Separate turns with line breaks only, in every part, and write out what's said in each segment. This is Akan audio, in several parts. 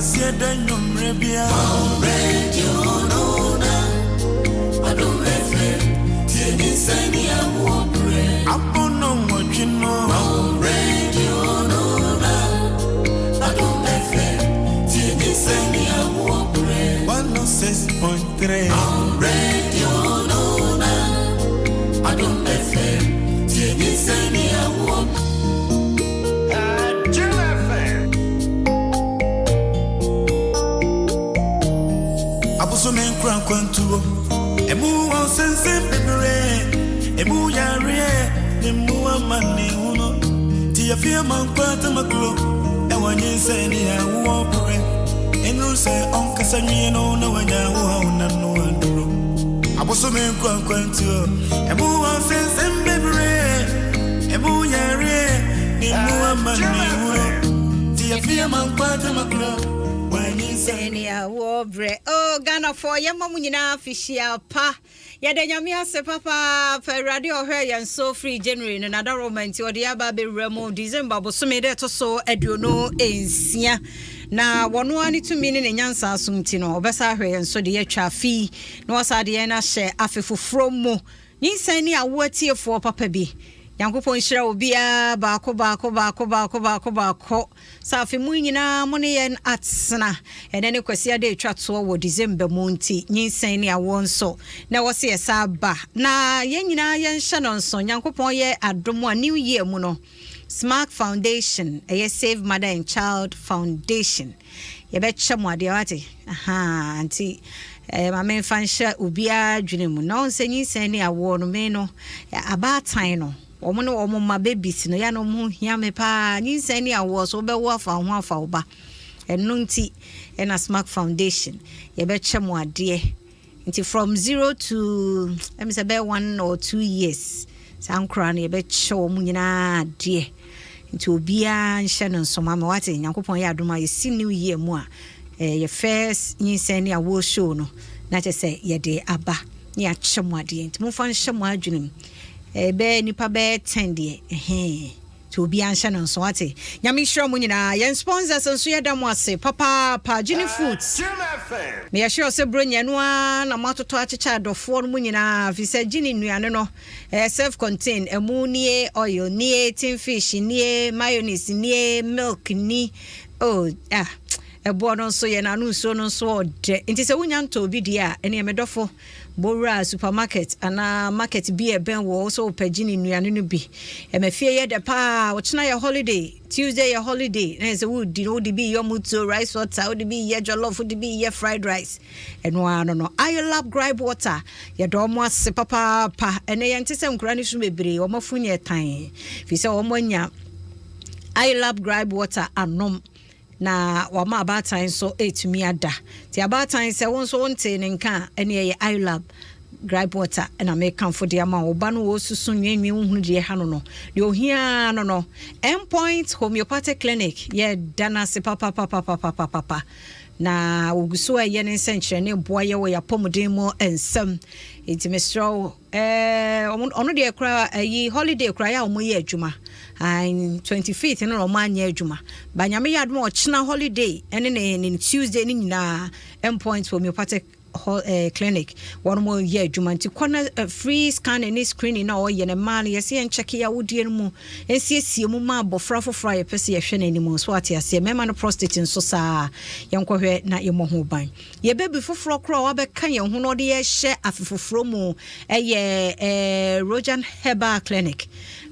Kwasiada anwummerɛ biara.
Radio no na Adom FM tie nyinsɛn ne awoɔ berɛ.
Abɔ 8 no.
Radio no na Adom FM tie nyinsɛn ne awoɔ berɛ.
106.3.
Radio no na Adom FM tie nyinsɛn ne awoɔ.
Jim FM.
Abosome nkura nkwantuo. Emu wɔ nsɛnsɛm bebree. Emu yareɛ ne mu amanehunu. Nti yɛfi ama nkwa tamaklo. Ɛwɔ nyinsɛn ne awoɔ berɛ. Ɛnuru sɛ ɔnkasa nwie no na wanya wo haw na no aduro. Abosome nkura nkwantuo. Emu wɔ nsɛnsɛm bebree. Emu yareɛ ne mu amanehunu. Nti yɛfi ama nkwa tamaklo. Wɔ nyinsɛn
ne awoɔ berɛ o. Ghanafoɔ, yɛma mu nyinaa fihyia pa. Yɛda Nyame ase papaapa. Awurade a ɔhwɛ yɛn so firi January no nadaroma nti ɔde aba abɛwura mu December bosome dɛ ɛto so 26, na wɔno ara ne tumi ne ne nyansa so nti no ɔbɛsa ahwɛ yɛn so de yɛatwa afi na wasa de yɛn ahyɛ afe foforɔ mu. Nyinsɛn ne awoɔ atiefoɔ papa bi, Nyankopɔn nhyira obiara baako baako baako baako baako baako sɛ afe mu nyinaa mo ne yɛn atena. Ɛnɛ ne Kwasi ade atwa toɔ wɔ December mu, nti nyinsɛn ne awoɔ nso na ɛwɔ sɛ yɛsa ba na yɛn nyinaa yɛnhyɛ no nso. Nyankopɔn yɛ adom a, new year mu no, SMAC Foundation, ɛyɛ Save Mother and Child Foundation, yɛbɛkyɛ mo adeɛ wate. Aha nti ma memfa nhyɛ obiara dwene mu na ɔn sɛ nyinsɛn ne awoɔ no, me no abaatan no, wɔn ne wɔn mma babies no yɛ na wɔn ho hia me paa. Nyinsɛn ne awoɔ so wobɛwo afa wo ho afa wo ba. Ɛno nti ɛna SMAC Foundation yɛbɛkyɛ mo adeɛ. Nti from 0 to ɛmi sɛ bɛyɛ 1 or 2 years, saa nkoraa no yɛbɛkyɛ wɔn nyinaa adeɛ. Nti obiara nhyɛ no nsɔma ma wate. Nyankopɔn yɛ adom a, yɛsi new year mu a, yɛ first nyinsɛn ne awoɔ show no na kyerɛ sɛ yɛde aba ne yɛakyɛ mo adeɛ. Nti momfa nhyɛ mo adwene mu. Bɛyɛ nipa bɛyɛ 10 deɛ ɛhɛn. Nti obiara nhyɛ no nso wate. Nyame nhyira mu nyinaa. Yɛn sponsors nso, yɛda mo ase papaapa. Gini Foods,
Jim FM.
meyɛhyɛ sɛ buronya no ara na moatotɔ akyekyɛ adɔfoɔ no mu nyinaa, firi sɛ Gyini nnuane no ɛyɛ self contained. Ɛmu nie oil nie, tin fish nie, mayonnaise nie, milk ni. Oh ah, ɛboɔ no nso yɛ n'ano nsuo no nso ɔdɛ. Nti sɛ wonya ntɔ obi deɛ a, ɛneɛ medɔfo bɔwura supermarket anaa market bi a ɛbɛn wɔ sɛ wopɛ Gyini nnuane no bi. Ɛma fie yɛ dɛ paa. Ɔkyena yɛ holiday, Tuesday yɛ holiday, na yɛ sɛ wodi no, wode bi yɛ mutuo, rice water, wode bi yɛ jollof, wode bi yɛ fried rice. Ɛno ara no Ayolab Gripe Water, yɛdɔ ɔmo ase papaapa. Ɛnɛ yɛnte sɛ nkura no so bebree ɔmo afu nyɛ tan, firi sɛ ɔmo anya Ayolab Gripe Water anom na wama abaatan nso ɛtumi ada. Nti abaatan, sɛ wo nso wonte ne nka a, ɛne ɛyɛ Ayolab Gripe Water ɛna mekamfo de ama wo ba no. Wɔ susu nwenwen, wohunu deɛ ha no deɛ ohia no Endpoint Homeopathic Clinic, yɛda no ase papapapapapapa na wɔgu so a ɛyɛ ne nsɛnkyerɛnne boa yɛ wɔ yɛapɔmuden mu nsɛm. Nti mesrɛ wo, ɔno deɛ kora ayi holiday kora yɛ a ɔmo yɛ adwuma. 25th no na ɔmo anyɛ adwuma ba. Nyame yɛ adom a, ɔkyena holiday ɛne ne Tuesday ne nyinaa, Endpoint Homeopathic Clinic wɔn mo yɛ adwuma. Nti kɔ na free scanning ne screening na ɔyɛ ne mmaa no, yɛsɛ yɛn kyɛke awodie no mu, nsiesie mu ma abɔfra foforɔ a yɛpɛ sɛ yɛhwɛ n'anim so ate aseɛ. Mmarima no prostate nso saa, yɛnkɔhwɛ na yɛmmɔ ho ban. Yɛbɛbi foforɔ koraa a wabɛka yɛn ho na ɔde yɛhyɛ afe foforɔ mu ɛyɛ Rojan Herbal Clinic.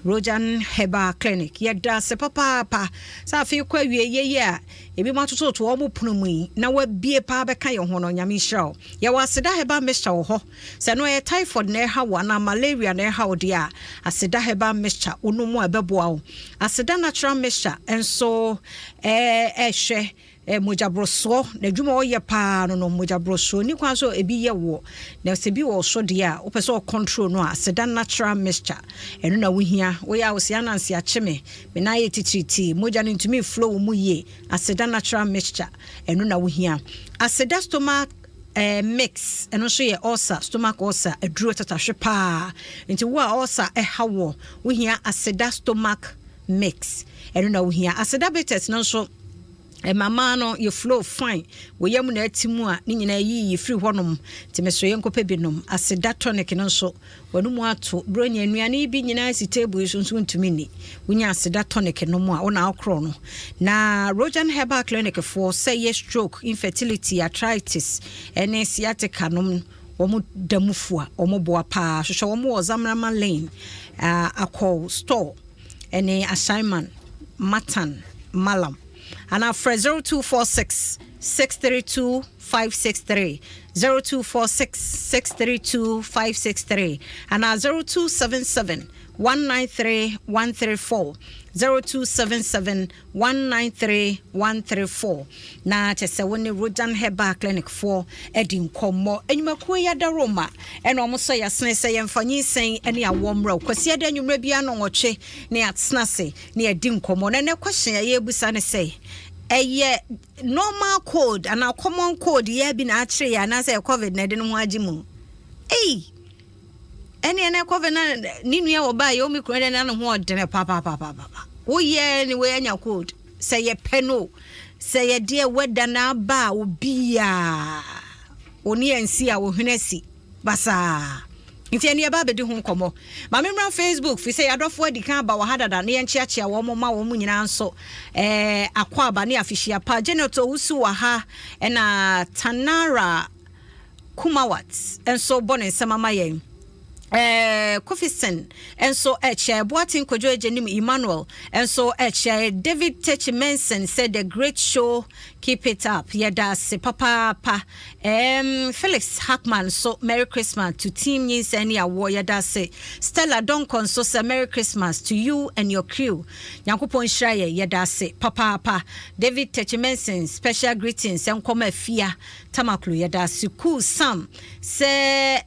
Rojan Herbal Clinic, yɛda ase papaapa sɛ afei kɔ awie yɛyi a ebi mu atototo wɔn pono mu yi na wabie paa bɛka yɛn ho no. Nyame nhyira wo. Yɛwɔ Aseda Herbal Mixture wɔ hɔ. Sɛ no ɛyɛ typhoid na ɛha wo anaa malaria na ɛha wo deɛ a, Aseda Herbal Mixture wonom mu a, ɛbɛboa wo. Aseda Natural Mixture nso ɛhwɛ mogyaborosoɔ na adwuma a ɔyɛ paa no mogyaborosoɔ ni kwan so ebi yɛ wɔ na sɛ bi wɔ so deɛ a wopɛ sɛ ɔcontrol no a, Aseda Natural Mixture ɛno na wohia. Woyɛ a wosi anansi akye me nan yɛ titiritii, mogya no ntumi flow wo mu yie, Aseda Natural Mixture ɛno na wohia. Aseda Stomach mix, ɛno nso yɛ ulcer, stomach ulcer aduro tatahwe paa. Nti wo a ulcer ɛha wɔ, wohia Aseda Stomach Mix, ɛno na wohia. Aseda Bitters no nso Ɛma no yɛ flow fine. Wɔ yam na ati mu a, ne nyinaa yiyi firi hɔnom. Nti mesrɛ, yɛnkɔpɛ bi nom. Aseda tonic no nso, wɔn mu ato buronya nnuane yi bi nyinaa si table yi so nso ntumi nni. Wonya aseda tonic no mu a, wona akorɔ no. Na Rojan Herbal Clinic foɔ sɛ yɛ stroke, infertility, arthritis ɛne sciatica nom, wɔn da mu fo a wɔn boa paa. Hwehwɛ wɔn wɔ Zamrama Lane, Akɔw Store ɛne Ashaiman Matan Malam, anaa frɛ 0246 632 563, 0246 632 563, anaa 0277 193 134, 0277 193 134. Na kyɛ sɛ wo ne Rojan Herbal Clinic foɔ adi nkɔmmɔ. Anwumakuo yi adaroma ɛna ɔmo sɔ yɛasene sɛ yɛmfa nyinsɛn ne awɔ mmerɛ Kwasi ada anwummerɛ biara no nwɔtwe ne yɛatena ase ne yɛdi nkɔmmɔ. Na ɛnɛ question a yɛbusa ne sɛ, ɛyɛ normal cold anaa common cold yɛ bi na akyerɛ yɛ, anaasɛ ɛyɛ COVID na ɛde ne ho agye mu? Ei, ɛne ɛnɛ COVID na ne nua wɔ baa yɛ Omicron ɛde na ne ho ɔdene papapapapa. Woyɛ ne wei anya cold sɛ yɛpɛ no, sɛ yɛdeɛ wɛda na aba a, obiaa oni ansi a wohwene asi basaa. Nti ɛne yɛba abɛdi ho nkɔmmɔ. Ma memmra Facebook, fi sɛ yɛadɔfoɔ adi kan aba wɔ ha dada na yɛnkyeakyea wɔn mo ma wɔn mu nyinaa nso akɔ aba ne afihyia pa. Janet Owusu wɔ ha, ɛna Tanara Kumawat nso bɔ ne nsɛm ama yɛn. Kofison nso ɛkyɛ Boaten Kojo Agyenim Emmanuel nso ɛkyɛ. David Techi Menson said, "The great show, keep it up." Yɛda ase papaapa. Felix Hackman nso, "Merry Christmas to team Nyinsɛn ne Awoɔ." Yɛda ase. Stella Donko nso sɛ, "Merry Christmas to you and your crew, Nyankopɔn nhyira yɛ." Yɛda ase papaapa. David Techi Menson, "Special greetings nkɔma Afia Tamaklo." Yɛda ase. Cool Sam sɛ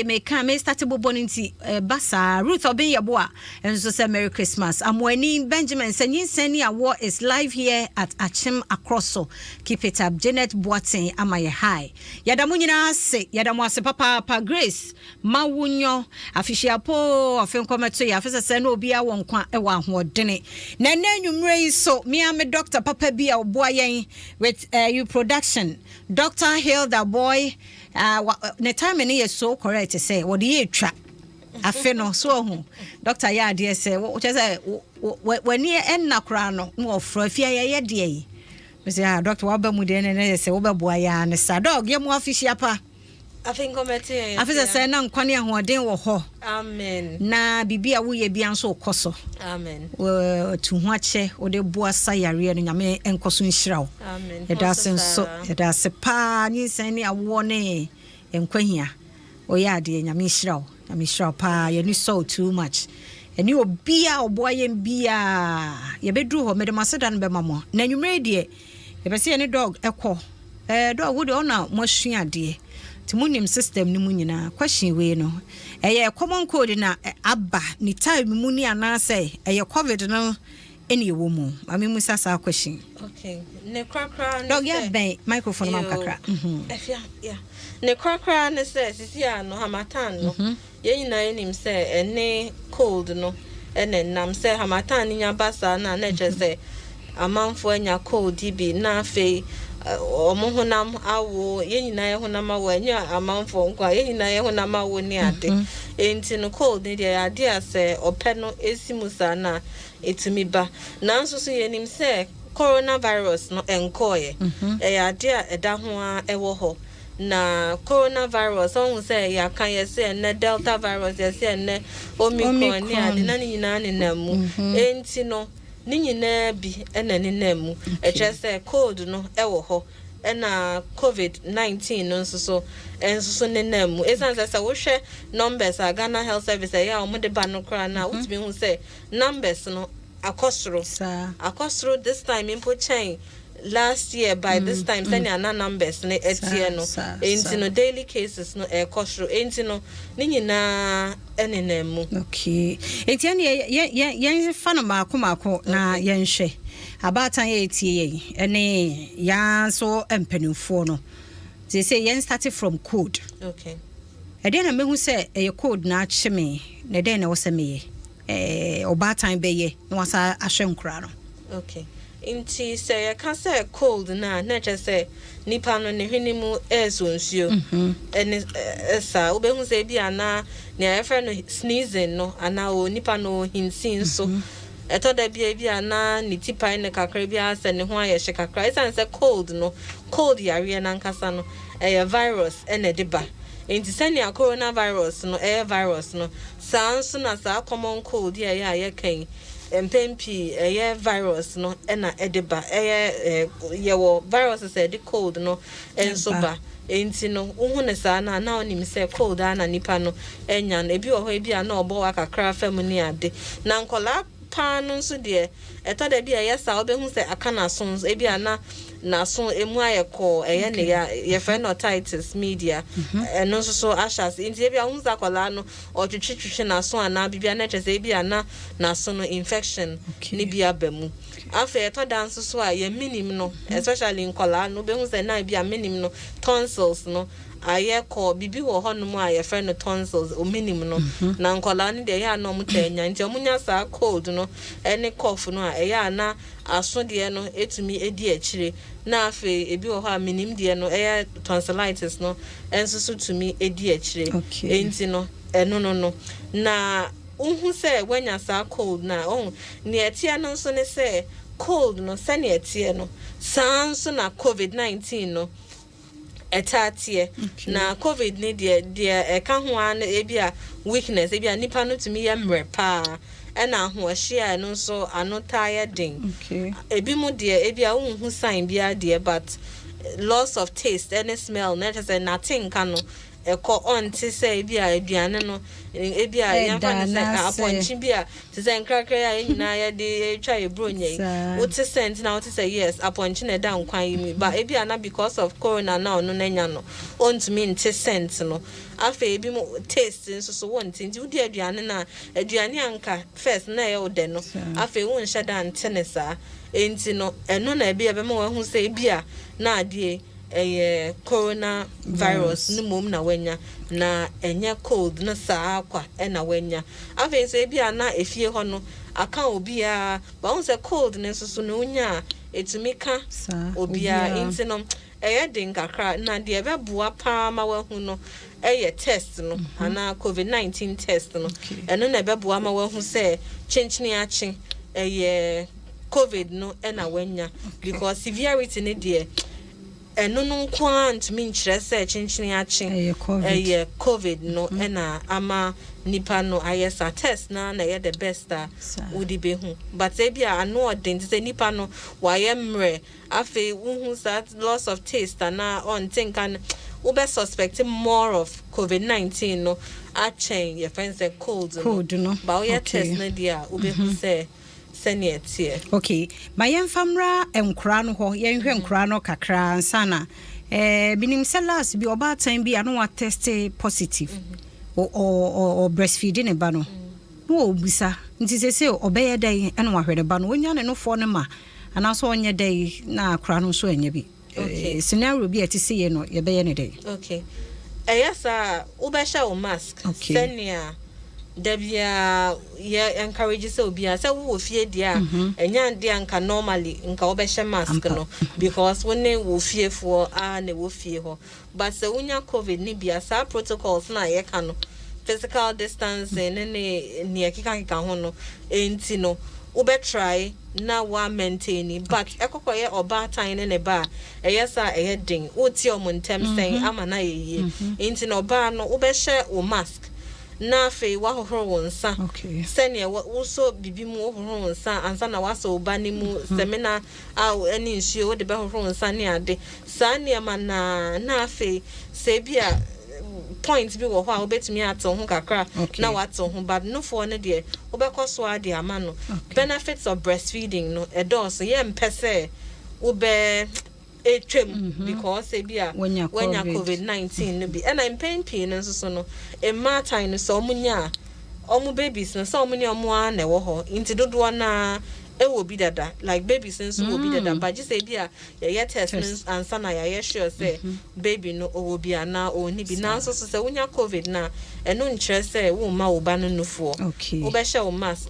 meka me start bobɔ no nti ɛba saa. Ruth Ɔben Yɛboa nso sɛ, "Merry Christmas." Amoani Benjamin sɛ, "Nyinsɛn ne Awoɔ is live here at Akyem Akorɔ, keep it up." Janet Boaten ama yɛ hi. Yɛda mo nyinaa ase, yɛda mo ase papaapa. Grace Mawunyɔ, afihyia poo, afe nkɔmɛto yɛ afe sɛsɛ na obiara wɔ nkwa wɔ ahoɔdene. Na ɛnɛ anwummerɛ yi so, mea me doctor papa bi a ɔboa yɛn with reproduction, Dr Hilda Boy, ne time no yɛ so correct sɛ wɔde yɛ etwa afe no so. Ɔho doctor yɛ adeɛ sɛ kyerɛ sɛ w'ani ɛnna koraa no na wɔfrɛ afia yɛyɛ deɛ yi sɛ, ah, doctor, waba mu deɛ ne ne yɛ sɛ wobɛboa yɛ a ne sa. Doc, yɛ mu afihyia pa.
Afe nkɔmɛte yɛn.
Afe sɛ na nkwa ne ahoɔden wɔ hɔ.
Amen.
Na biribi a woyɛ bia nso wokɔ so.
Amen.
Tu ho akyɛ wode boa sa yareɛ no, Nyame nkɔ so nhyira wo.
Amen.
Yɛda ase nso, yɛda ase paa. Nyinsɛn ne Awoɔ ne Nkwahia, ɔyɛ adeɛ. Nyame nhyira wo, Nyame nhyira wo paa. Yɛni sɔ wo too much, ɛne obia ɔboa yɛn biaa. Yɛbɛduru hɔ, mede maseda no bɛma mo. Na anwummerɛ yi deɛ, yɛpɛ sɛ yɛne doc ɛkɔ. Doc, wo deɛ ɔna moasua adeɛ nti monim system no mu nyinaa. Question wei no, ɛyɛ common cold na aba ne time mu ni, anaasɛ ɛyɛ COVID no ɛne ɛwɔ mu? Maame mu sa saa question.
Okay. Ne korakora ne
Doc,
sɛ
yɛ bɛn microphone ma kakra.
Ɛfia, yeah. Ne korakora ne sɛ sisi a no harmattan no, yɛn nyinaa yɛnim sɛ ɛne cold no ɛna nam sɛ harmattan no nya ba saa na ɛkyerɛ sɛ amanfoɔ anya cold yi bi, na afei ɔmo honam awo. Yɛn nyinaa yɛ honam awo, ɛnyɛ amanfoɔ nko a, yɛn nyinaa yɛ honam awo ne ade. Nti no cold ne deɛ, yɛ ade a sɛ ɔpɛ no esi mu saa na etumi ba. Nanso so yɛnim sɛ coronavirus no ɛnkɔɔyɛ, ɛyɛ ade a ɛda ho a ɛwɔ hɔ. Na coronavirus, ɔhu sɛ yɛaka yɛ sɛ ɛnɛ Delta virus, yɛ sɛ ɛnɛ Omicron ne ade, na ne nyinaa nenam mu. Enti no ne nyinaa bi ɛna nenam mu. Ɛkyerɛ sɛ cold no ɛwɔ hɔ, ɛna COVID 19 no nso so nenam mu. Ɛsiane sɛ wohwɛ numbers a Ghana Health Service ɛyɛ a wɔde ba no koraa no a, wotumi hu sɛ numbers no akɔ soro. Akɔ soro this time mpo kyɛn last year by this time, sɛnea na numbers no ɛteɛ no. Enti no daily cases no ɛkɔ soro, enti no ne nyinaa ɛnenam mu.
Okay, enti ɛne yɛmfa no maako maako na yɛnhwɛ. Abaatan yɛ ɛtie yɛn ɛne yɛn nso mpanimfoɔ no, nti sɛ yɛn start from cold. Ɛdeɛn na mehu sɛ ɛyɛ cold na akye me, na ɛdɛn na ɛwɔ sɛ meyɛ, ɔbaatan bɛyɛ na wasa ahwɛ nkora no?
Okay. Nti sɛ yɛka sɛ cold no a, na ɛkyerɛ sɛ nipa no ne hwene mu ɛɛsɔ nsuo. Ɛne saa wobɛhu sɛ ebi anaa nea yɛfrɛ no sneezing no, anaa o nipa no ohinsin nso. Ɛtɔ da bi ebi anaa ne ti pae ne kakra bi asɛ ne ho ayɛ hye kakra. Ɛsiane sɛ cold no, cold yareɛ nankasa no, ɛyɛ virus ɛna ɛde ba. Nti sɛnea coronavirus no ɛyɛ virus no, saa nso na saa common cold yi a ɛyɛ a yɛka yi, mpɛn pii ɛyɛ virus no ɛna ɛde ba. Ɛyɛ yɛwɔ viruses a ɛde cold no nso ba. Nti no wohu ne saa no a, na wonim sɛ cold a na nipa no anya no. Ebi wɔ hɔ ebi a na ɔbɔ wa kakra fam ne ade. Na nkɔlaa paa no nso deɛ, ɛtɔ da bi a ɛyɛ saa, wobɛhu sɛ aka n'aso nso. Ebi a na n'aso emu ayɛ kɔɔ, ɛyɛ ne ya, yɛfrɛ no otitis media. Ɛno nso so ahyɛ ase. Nti ebi a wohu sɛ akɔlaa no ɔtwitwitwitwi n'aso anaa biribi a, na kyerɛ sɛ ebi a na n'aso no infection ne bi aba mu. Afei ɛtɔ da nso so a, yɛ minim no, especially nkɔlaa no, wobɛhu sɛ na ebi a minim no, tonsils no ayɛ kɔ. Biribi wɔ hɔnom a yɛfrɛ no tonsils, ominim no. Na nkɔlaa no deɛ, ɛyɛ a na ɔmo taa nya. Nti ɔmo nya saa cold no ɛne cough no a, ɛyɛ a na aso deɛ no etumi edi akyire. Na afei ebi wɔ hɔ a minim deɛ no, ɛyɛ tonsillitis no ɛnso so tumi edi akyire. Nti no ɛno no na wohu sɛ woanya saa cold na ɔhu nea ɛteɛ no nso ne sɛ cold no, sɛnea ɛteɛ no, saa nso na COVID-19 no ɛtaa teɛ. Na COVID ne deɛ ɛka ho ara no, ebi a weakness, ebi a nipa no tumi yɛ mmerɛ paa, ɛna ahoɔhye a ɛno nso ano taa yɛ den. Ebi mu deɛ, ebi a wonhu sign biara deɛ, but loss of taste ɛne smell na ɛkyerɛ sɛ nate nka no ɛkɔ. Ɔnte sɛ ebi a aduane no, ebi a
Ɛda
yɛmfa no sɛ
anaasɛ-
apɔnkye bi a te sɛ nkrakra yi a yɛn nyinaa yɛde atwa yɛ buronya yi, wote scent na wote sɛ yes, apɔnkye na ɛda nkwan yi mu ba. Ebi a na because of corona na ɔno n'anya no, ɔntumi nte scent no. Afei ebi mu taste nso so wɔnte. Nti wodi aduane no a, aduane anka first na ɛyɛ wo dɛ no, afei wonhyɛ da nte ne saa. Nti no ɛno na ebi a ɛbɛma wahu sɛ ebi a na adeɛ ɛyɛ corona virus ne mmom na wanya, na ɛnyɛ cold no saa kwa ɛna wanya. Afei nso ebi a na efie hɔ no aka obiara ba wɔn sɛ cold no nso so na wonya a, etumi ka obiara.
Obiara.
Nti no ɛyɛ den kakra. Na deɛ ɛbɛboa paa ma wahu no ɛyɛ test no anaa COVID-19 test no. Ɛno na ɛbɛboa ma wahu sɛ kyenkyene akye ɛyɛ COVID no ɛna wanya, because severity ne deɛ, ɛno no nko ara ntumi nkyerɛ sɛ kyenkyene akye
ɛyɛ COVID.
Ɛyɛ COVID no ɛna ama nipa no ayɛ sa. Test na ɛyɛ the best a wode bɛhu. But ebi a ano ɔden te sɛ nipa no wayɛ mmerɛ, afei wohu saa loss of taste anaa ɔnte nka no, wobɛ suspect more of COVID-19 no akyɛn yɛfrɛ no sɛ cold no.
Cold no.
Ba woyɛ test no deɛ a, wobɛhu sɛ sɛnea ɛteɛ.
Okay, ma yɛmfa mmra nkora no hɔ. Yɛnhwɛ nkora no kakra ansa na binim sɛ last bi ɔbaatan bi a na watest positive, ɔ breastfeed ne ba no, na wɔbisa nti sɛ ɔbɛyɛ dɛn ɛna wahwɛ ne ba no, ɔnya ne nofoɔ no ma anaasɛ ɔnyɛ dɛn na akora no nso ɛnyɛ bi. Scenario bi a ɛte sɛ yɛ no, yɛbɛyɛ ne dɛn?
Okay, ɛyɛ saa a, wobɛhyɛ wo mask sɛnea da biara yɛ encourage sɛ obiara sɛ wowɔ fie deɛ a, ɛnyɛ adeɛ a nka normally nka wobɛhyɛ mask no, because wo ne wo fiefoɔ a na ɛwɔ fie hɔ. But sɛ wonya COVID ne bia, saa protocols na yɛka no, physical distancing ne nea ɛkekakeka ho no, enti no wobɛtry na wa maintain. But ɛkɔkɔyɛ ɔbaatan ne ne ba a, ɛyɛ saa ɛyɛ den, wotie ɔmo ntɛm sɛn ama na yɛ yie. Nti na ɔbaa no wobɛhyɛ wo mask na afei woahohoro wo nsa sɛnea wosɔ biribi mu, wohohoro wo nsa ansa na woasɔ wo ba ne mu sɛmina a ɛne nsuo wode bɛhohoro wo nsa ne ade saa nneɛma. Na afei sɛ ebi a point bi wɔ hɔ a wobɛtumi atew ho kakra na watew ho, but nofoɔ no deɛ, wobɛkɔ so ade ama no. Benefits of breastfeeding no ɛdɔɔso. Yɛmpɛ sɛ wobɛ etwam because ebi a
Wanya
wanya
COVID.
COVID-19 no bi. Ɛna mpɛn pii no nso so no, mmaatan no sɛ ɔmo nya a, ɔmo babies no sɛ ɔmo ne ɔmo ara na ɛwɔ hɔ, nti dodoɔ naa Ɛwɔ bi dada, like babies nso wɔ bi dada, but gye sɛ bi a yɛyɛ test no ansa na yɛayɛ sure sɛ baby no ɔwɔ bi anaa ɔnni bi. Nanso so sɛ wonya COVID na ɛno nkyerɛ sɛ womma wo ba no nufoɔ. Wobɛhyɛ wo mask,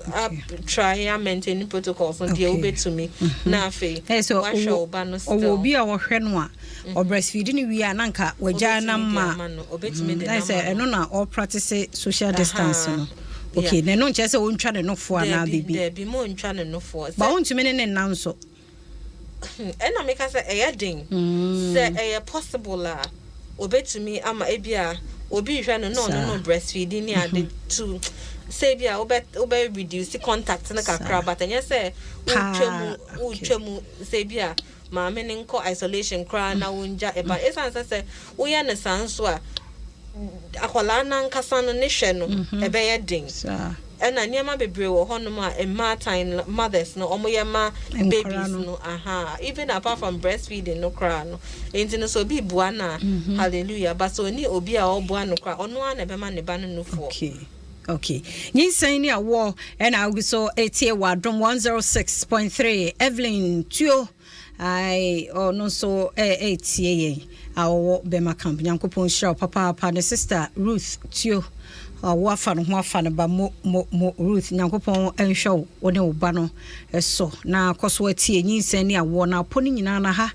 try a maintain protocols no deɛ wobɛtumi, na afei wahwɛ wo ba no still.
Ɔwɔ obi a wɔhwɛ no a ɔbreastfeed no wie a, na nka wagyaa na ma
obɛtumi de
na sɛ ɛno na ɔpractice social distance no. Okay, na ɛno nkyerɛ sɛ wɔntwa ne nofoɔ anaa biribi?
Daabi, mo ntwa ne nofoɔ.
Ba wontumi ne ne nna nso?
Ɛna meka sɛ ɛyɛ den. Sɛ ɛyɛ possible a, obetumi ama ebi a obi hwɛ no na ɔno no breastfeeding ne ade to sɛ ebi a wobɛ reduce contact no kakra, but ɛnyɛ sɛ wotwa mu wotwa mu sɛ ebi a maame ne nkɔ isolation koraa na wongya ɛba, ɛsiane sɛ woyɛ ne saa nso a, akwadaa n'ankasa no ne hwɛ no ɛbɛyɛ den. Ɛna nneɛma bebree wɔ hɔnom a mmaatan, mothers no, ɔmo yɛ ma babies no aha, even apart from breastfeeding no koraa no. Nti no sɛ obi boa na hallelujah, but sɛ oni obi a ɔboa no koraa, ɔno ara na ɛbɛma ne ba no nufoɔ.
Okay, nyinsɛn ne awoɔ ɛna agu so etie wɔ Adom 106.3. Evelyn Tuo ai, ɔno nso ɛɛtie yɛn a ɔwɔ Bɛma Camp. Nyankopɔn nhyira wo papaapa. Ne sister Ruth Tuo, ɔwo afa no ho afa no ba mo mo mo. Ruth, Nyankopɔn nhwɛ wo, wo ne wo ba no so, na kɔ so atie nyinsɛn ne awoɔ na apɔ no nyinaa na ha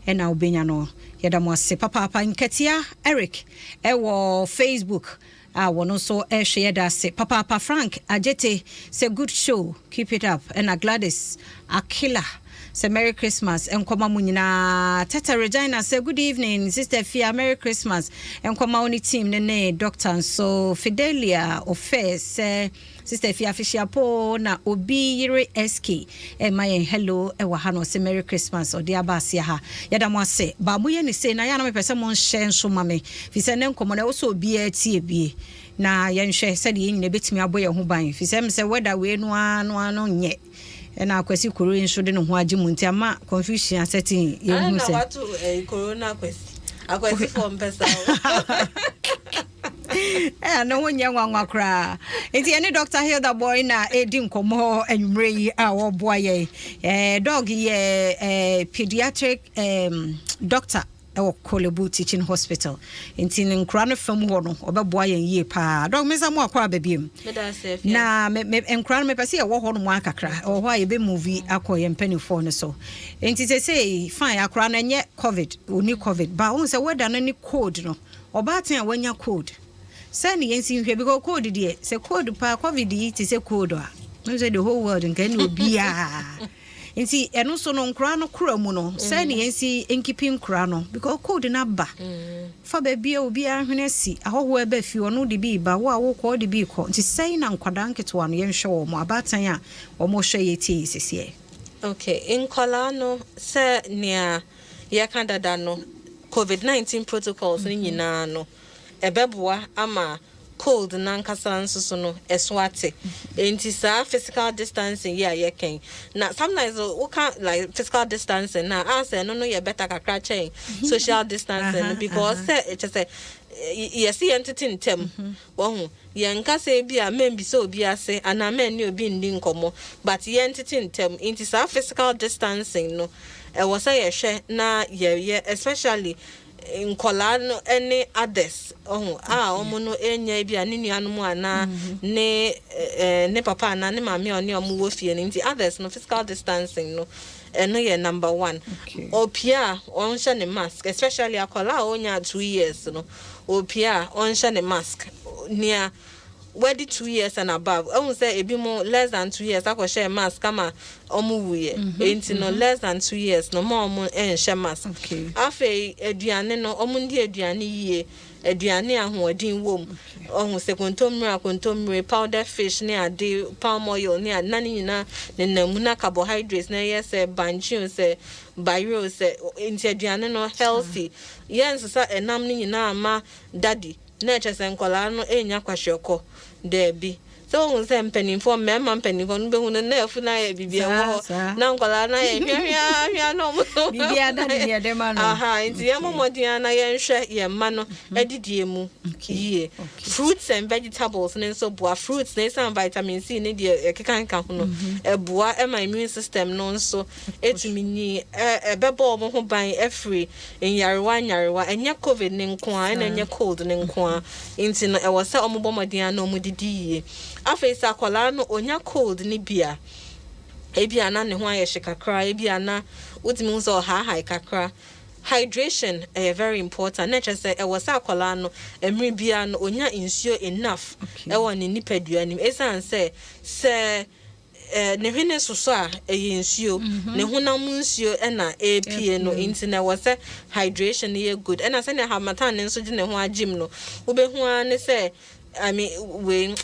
ɛna wobɛnya no. Yɛda mo ase papaapa. Nkatia Eric ɛwɔ Facebook a wɔno nso ɛhwɛ, yɛda ase papaapa. Frank Agyete sɛ good show, keep it up. Ɛna Gladys Akila sɛ Merry Christmas nkɔma mu nyinaa. Tata Regina sɛ good evening, Sister Fia, Merry Christmas nkɔma wo ne team ne ne doctor nso. Fidelia Ofe sɛ Sister Fia afihyiapo na obi yere SK ɛma yɛn hello ɛwɔ ha no, ɔsɛ Merry Christmas ɔde aba aseɛ ha. Yɛda mo ase ba moyɛ ne sei na yɛ na mepɛ sɛ monhyɛ nso ma me fi sɛ ne nkɔmmɔ no ɛwɔ sɛ obiara tie bie na yɛnhwɛ sɛdeɛ yɛn nyina bɛtumi abɔ yɛn ho ban, fi sɛ sɛ weather wei no ara no ara no nyɛ, ɛna Akwasi Koro yi nso de ne ho agye mu nti ama confusion asɛte.
Yɛhu sɛ wato corona Akwasi, Akwasi fɔ mpɛ saa.
Ɛɛ, ne ho nyɛ nwanwa koraa. Nti yɛne Dr Hilda Boy na ɛdi nkɔmmɔ anwummerɛ yi a wɔboa yɛn. Doc yɛ pediatric doctor ɛwɔ Korle Bu Teaching Hospital, nti ne nkora no fam hɔ no ɔbɛboa yɛn yie paa. Doc, mesa mu akɔ aba biom na nkora no mepɛ sɛ yɛwɔ hɔ nom akakra, ɛwɔ hɔ a yɛbɛ move akɔ yɛn mpanimfoɔ no so. Nti sɛsei fine, akora no ɛnyɛ COVID, ɔni COVID ba wohu sɛ weather no ne cold no, ɔbaatan a wanya cold sɛ ne yɛnsi nhwɛ, because cold deɛ, sɛ cold paa, COVID yi te sɛ cold a sɛ the whole world nka ɛne obiaa. Nti ɛno nso no nkora no kora mu no sɛ ne yɛnsi nkeep nkora no, because cold no aba fa baabi a obiara hwene asi, ahɔhoɔ ɛba fie, ɔno de bi ba, wo a wokɔ wode bi kɔ. Nti sɛn na nkwadaa nketewa no yɛnhwɛ wɔ mo abaatan a wɔhwɛ yɛ tie sɛsiɛ?
Okay, nkwadaa no, sɛ nea yɛka dada no, COVID-19 protocols no nyinaa no ɛbɛboa ama cold nankasa nso so no ɛso ate. Nti saa physical distancing yi a yɛkɛn na sometimes woka like physical distancing na asɛ ɛno no yɛ better kakra kyɛn social distancing no, because sɛ ɛkyɛ sɛ yɛsi yɛn tete ntɛm wɔho yɛn nkasa bi a mɛmbisa obi ase anaa mɛnne obi nni nkɔmɔ, but yɛn tete ntɛm. Nti saa physical distancing no ɛwɔ sɛ yɛhwɛ na yɛyɛ, especially nkɔlaa no ne others ɔho a ɔmo no enya bi a ne nuanom anaa ne ɛɛ ne papa anaa ne maame a ɔne ɔmo wɔ fie no. Nti others no, physical distancing no, ɛno yɛ number one. Opia a ɔnhyɛ ne mask, especially akɔlaa a ɔnya 2 years no, opia a ɔnhyɛ ne mask. Nea wadi 2 years and above, ɛhu sɛ ebi mo less than 2 years akɔhyɛ mask ama ɔmo wuyɛ. Nti no less than 2 years no, mo a ɔmo nhyɛ mask. Afei aduane no, ɔmo ndi aduane yie, aduane ahoɔden wɔ mu. Ɔho sɛ kontommire a kontommire, powder fish ne ade, palm oil ne ade na ne nyinaa nenam mu, na carbohydrates na ɛyɛ sɛ bankye o, sɛ bayerɛ o, sɛ nti aduane no healthy. Yɛn nsesa ɛnam no nyinaa ama daddy na ɛkyɛ sɛ nkɔlaa no enya kwahwɛkɔ daabi. Sɛ wohu sɛ mpanimfoɔ, mmarima mpanimfoɔ no bɛhu no na afu no ayɛ biribi ɛwɔ hɔ na nkwadaa no ayɛ hweahweahwea na ɔmo
Biribiara da ne deɛ ɛde ma no.
Aha, nti yɛmmɔ mmɔden ara na yɛnhwɛ yɛn mma no adidie mu yie. Fruits and vegetables no nso boa. Fruits no ɛsiane vitamin C ne deɛ ɛkekakeka ho no, ɛboa ma immune system no nso ɛtumi nyi. Ɛbɛbɔ wɔn ho ban afiri nyarewa nyarewa. Ɛnyɛ COVID no nko ara, ɛna ɛnyɛ cold no nko ara. Nti no ɛwɔ sɛ wɔbɔ mmɔden ara na wɔdidi yie. Afei sɛ akwadaa no ɔnya cold no bi a, ebia na ne ho ayɛ hye kakra, ebia na wotumi hu sɛ ɔhaahae kakra. Hydration ɛyɛ very important, na ɛkyerɛ sɛ ɛwɔ sɛ akwadaa no mmerɛ biara no ɔnya nsuo enough ɛwɔ ne nipadua no mu. Ɛsiane sɛ ne hwene soso a ɛyɛ nsuo, ne honam nsuo ɛna ɛrepie no, nti na ɛwɔ sɛ hydration no yɛ good. Ɛna sɛnea harmattan no nso de ne ho agyem no, wobɛhu ara ne sɛ, I mean, wei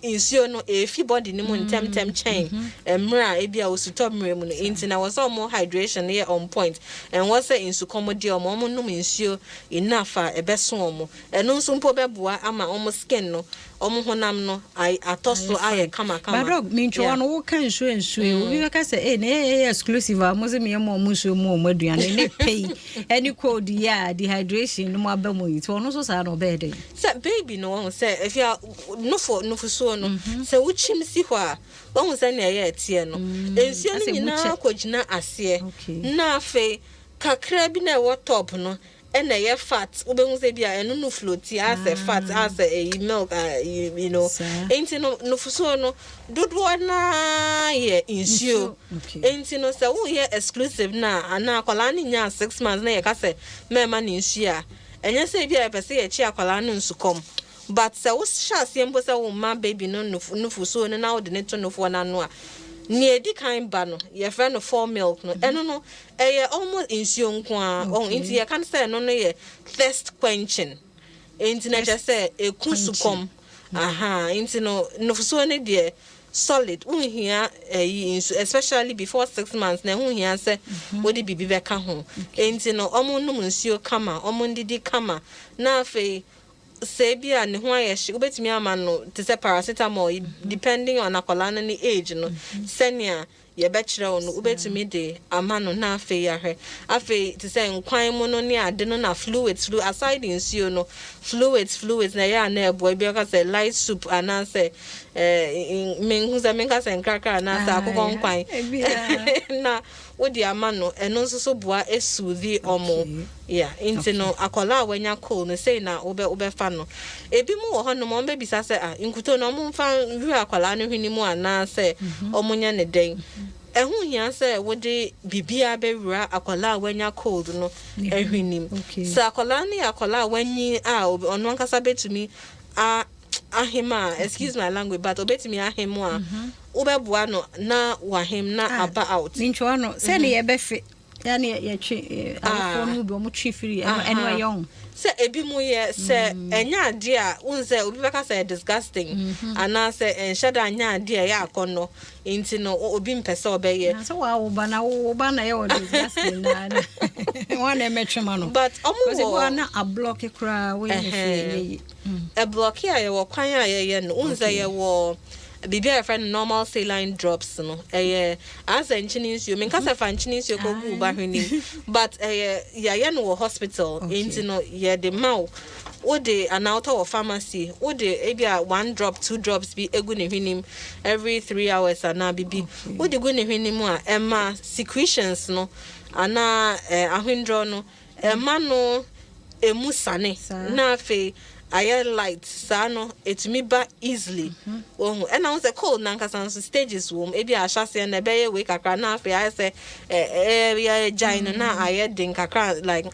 nsuo no efi body no mu ntɛmntɛm kyɛn mmerɛ a ebi a osutɔ mmerɛ mu no. Nti na ɛwɔ sɛ ɔmo hydration no yɛ on point. Ɛnwɔ sɛ nsukɔm de ɔmo nom nsuo enough a ɛbɛso ɔmo. Ɛno nso mpo bɛboa ama ɔmo skin no, ɔmo honam no atɔ so ayɛ kamakama.
But doc, mintwa no wo ka nsuo nsuo yi, obi bɛka sɛ eh na yɛ exclusive a mo sɛ meyɛ mo ɔmo nsuo mu ɔmo aduane ne pɛ yi ɛne cold yi a dehydration no mu aba mu yi, nti ɔno nso saa na ɔbɛyɛ dɛn?
Sɛ baby no, wɔn sɛ efi a nofo nufusuo no, sɛ wokyim si hɔ a, wɔn sɛ nea ɛyɛ ɛteɛ no, nsuo no
Asɛ mu
nyinaa
kyɛ.
kɔgyina aseɛ. Na afei kakra bi na ɛwɔ top no ɛna ɛyɛ fat. Wobɛhu sɛ bi a ɛno no float asɛ fat asɛ ɛyi milk ah. Nti no nufusuo no dodoɔ naa yɛ nsuo. Nti no sɛ woyɛ exclusive na anaa akwadaa no nyaa 6 months na yɛka sɛ mɛɛma ne nsuo a, ɛnyɛ sɛ bi a yɛpɛ sɛ yɛkyi akwadaa no nsukɔm, but sɛ wohyɛ aseɛ mpo sɛ woma baby no nufusuo no na wode ne to nufoɔ n'ano a, nea edi kan ba no yɛfrɛ no fore milk no. Ɛno no ɛyɛ almost nsuo nko ara ɔho. Nti yɛka no sɛ ɛno no yɛ thirst quenching, nti na kyerɛ sɛ eku sukɔm aha. Nti no nufusuo no deɛ solid, wonhia ɛyi nsu, especially before 6 months na ɛho hia sɛ wode biribi bɛka ho. Nti no ɔmo nom nsuo kama, ɔmo ndidi kama. Na afei sɛ ebi a ne ho ayɛ hye, wobɛtumi ama no te sɛ paracetamol yi, depending on akwadaa no ne age no, sɛnea yɛbɛkyerɛ wo no, wobɛtumi de ama no. Na afei ahwɛ afei te sɛ nkwan mu no ne ade no, na fluids aside nsuo no, fluids na ɛyɛ a na ɛboa. Ebi ɔka sɛ light soup anaasɛ menhu sɛ menka sɛ nkrakra anaasɛ akokɔ nkwan
Ebia.
na wode ama no, ɛno nso so boa esoothe ɔmo. Yeah, nti no akwadaa a wanya cold no, sei na wobɛfa no. Ebi mu wɔ hɔnom ɔmo bɛbisa sɛ, ah, nkuto no ɔmo mfa nwura akwadaa no hwene mu anaasɛ ɔmo nyɛ ne dɛn? Ɛho hia sɛ wode biribiara bɛwura akwadaa a wanya cold no ahwenem. Sɛ akwadaa no yɛ akwadaa a wanyi a ɔno ankasa bɛtumi a ahem a, excuse my language, but obetumi ahem a, wobɛboa no na wahem na aba out.
Mentwa no sɛne yɛbɛfe yɛne yɛtwe awofoɔ no mu bi, ɔmo twe firi ɛno ɛyɛ ho.
Sɛ ebi mu yɛ sɛ ɛnyɛ adeɛ a wohu sɛ obi bɛka sɛ ɛyɛ disgusting anaasɛ ɛnhyɛ da nyɛ adeɛ a ɛyɛ akɔnnɔ, nti no obi mpɛ sɛ ɔbɛyɛ.
Na sɛ wawo ba na wo ba na ɛyɛ wɔ disgusting na wɔn na ɛmɛtwe ma no.
But ɔmo
Because ebi
wɔ
wɔ na ablock koraa, woyɛ ne hwee nyɛ yie.
Ɛblock a, yɛwɔ kwan a yɛyɛ no. Wohu sɛ yɛwɔ biribi a yɛfrɛ no normal saline drops no, ɛyɛ asɛ nkyene nsuo. Menka sɛ fa nkyene nsuo kɔgu wo ba hwenem, but ɛyɛ yɛayɛ no wɔ hospital. Nti no yɛde ma wo, wode anaa wotɔ wɔ pharmacy, wode ebi a one drop, two drops bi egu ne hwenem every 3 hours anaa bibi. Wode gu ne hwenem a, ɛma secretions no anaa ahwendrɔ no, ɛma no emu sane. Na afei ayɛ light saa no, etumi ba easily. Ohun ɛna ho sɛ cold nankasa nso stages wɔ mu. Ebi a ahyɛseɛ no ɛbɛyɛ wei kakra, na afei ayɛ sɛ ɛ ɛ yɛ gyae no na ayɛ den kakra, like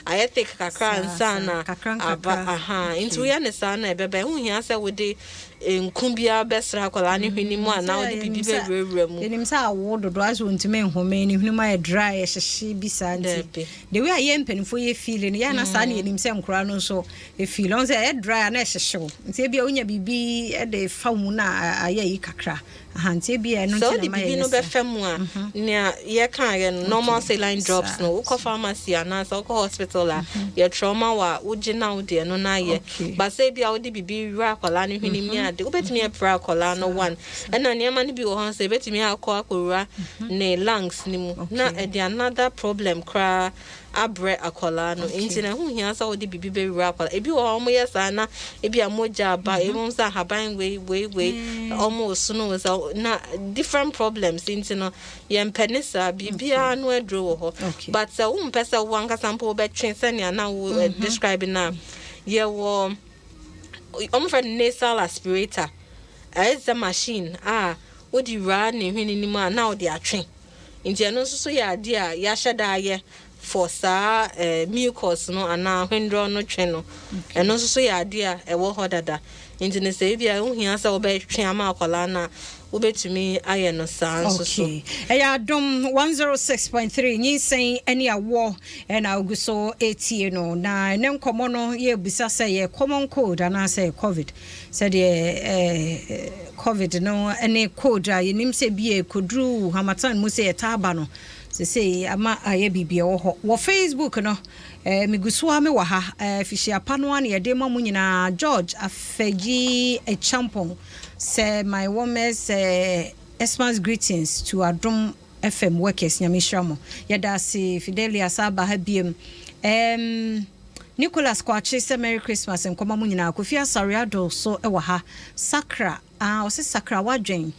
ayɛ thick kakra nsa na aba aha. Nti woyɛ ne saa na ɛbɛba. Ɛho hia sɛ wode nku biara bɛsra akwadaa ne hwene mu anaa wode biribi bɛwurawura mu.
Yɛnim sɛ awo dodo asɛ ɔntumi nhome, ne hwene mu ayɛ dry, ɛhyehye bi saa, nti the way a yɛ mpanimfoɔ yɛ feel no yɛ na saa ne yɛnim sɛ nkoraa no nso feel ɔn sɛ ɛyɛ dry a na ɛhyehye wo. Nti ebia wonya biribi de fa mu na ayɛ yi kakra aha, nti ebia ɛno
sɛ
nti
wode
na ma
biribi
yɛyɛ
no
saa.
Bɛfɛ mu a, nea yɛkaeɛ no, normal saline drops no, wokɔ pharmacy anaasɛ wokɔ. hospital a, yɛtwerɛ ma wo a, wogye na wode ɛno no ayɛ. But sɛ ebi a wode biribi wura akwadaa no hwenem ne ade, wobɛtumi apira akwadaa no one. Ɛna nneɛma no bi wɔ hɔ nso, ebɛtumi akɔ akɔwura ne lungs no mu na ɛde another problem koraa abrɛ akwadaa no. Nti na ɛho hia sɛ wode biribi bɛwura akwadaa. Ebi wɔ hɔ a, wɔyɛ saa na ebi a mogya aba, ebi nso ahaban wei wei wei, ɔmo so no sɛ na different problems. Nti no yɛmpɛ ne saa. Biribiara no aduro wɔ hɔ. But sɛ wompɛ sɛ wo ankasa mpo wobɛtwe sɛnea na wo describe no a, yɛwɔ ɔmo frɛ no nasal aspirator. Ɛyɛ sɛ machine a wode wura ne hwene no mu a na wode atwe. Nti ɛno nso so yɛ adeɛ a yɛahyɛ da ayɛ for saa mucus no anaa hwendrɔ no twe no. Ɛno nso so yɛ adeɛ a ɛwɔ hɔ dada. Nti no sɛ ebi a wohia sɛ wobɛtwe ama akwadaa no a, wobɛtumi ayɛ no saa nso so.
Okay. Ɛyɛ Adom 106.3, nyinsɛn ne awoɔ ɛna ogu so ɛtie no. Na ɛnɛ nkɔmmɔ no, yɛbisa sɛ yɛ common cold anaasɛ COVID. Sɛdeɛ COVID no ne cold a yɛnim sɛ bi kɔduru harmattan mu sɛ yɛtaa ba no, sesei ama ayɛ biribi ɛwɔ hɔ. Wɔ Facebook no, megu so a mewɔ ha. Fihyia pa no a na yɛde ma mu nyinaa. George Afagyi Champon sɛ, "My warmest Xmas greetings to Adom FM workers. Nyame nhyira mo." Yɛda ase. Fidelia sa aba ha biam. Nicholas Kwakye sɛ, "Merry Christmas nkɔma mu nyinaa." Kofi Asare Ado so ɛwɔ ha. Sakra, ah, ɔsɛ sakra wadwen.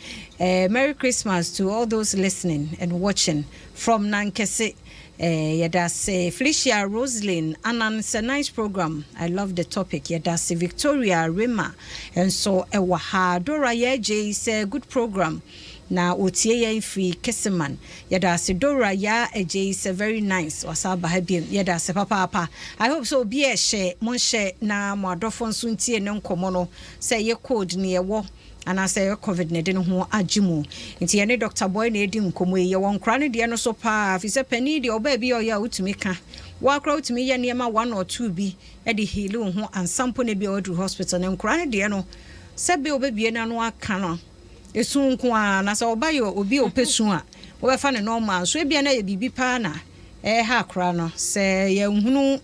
"Merry Christmas to all those listening and watching from Nankese." Yɛda ase. Felicia Roslyn Anan sɛ, "Nice program, I love the topic." Yɛda ase. Victoria Rema nso ɛwɔ ha. Dora Yɛgye sɛ, "Good program," na otie yɛn firi Keseman. Yɛda ase. Dora Ya Agye sɛ, "Very nice." Wasa aba ha biom. Yɛda ase papaapa. I hope sɛ obi a ɛhyɛ monhyɛ na mo adɔfo nso ntie ne nkɔmmɔ no sɛ ɛyɛ cold ne yɛwɔ anaasɛ ɛyɛ COVID na ɛde ne ho agye mu. Nti yɛne Dr Boy na ɛdi nkɔmmɔ yi. Yɛwɔ nkora no deɛ no so paa, firi sɛ panin deɛ, ɔbaa bi a ɔyɛ a wotumi ka wakora, wotumi yɛ nneɛma one or two bi de heal wo ho ansa mpo na bi a waduru hospital. Na nkora no deɛ no, sɛ bɛ wobɛbie n'ano aka no, esu nko ara. Na sɛ ɔba yɛ obi a ɔpɛ su a, wobɛfa ne normal nso, ebia na yɛ biribi paa na ɛha akora no. Sɛ yɛnhunu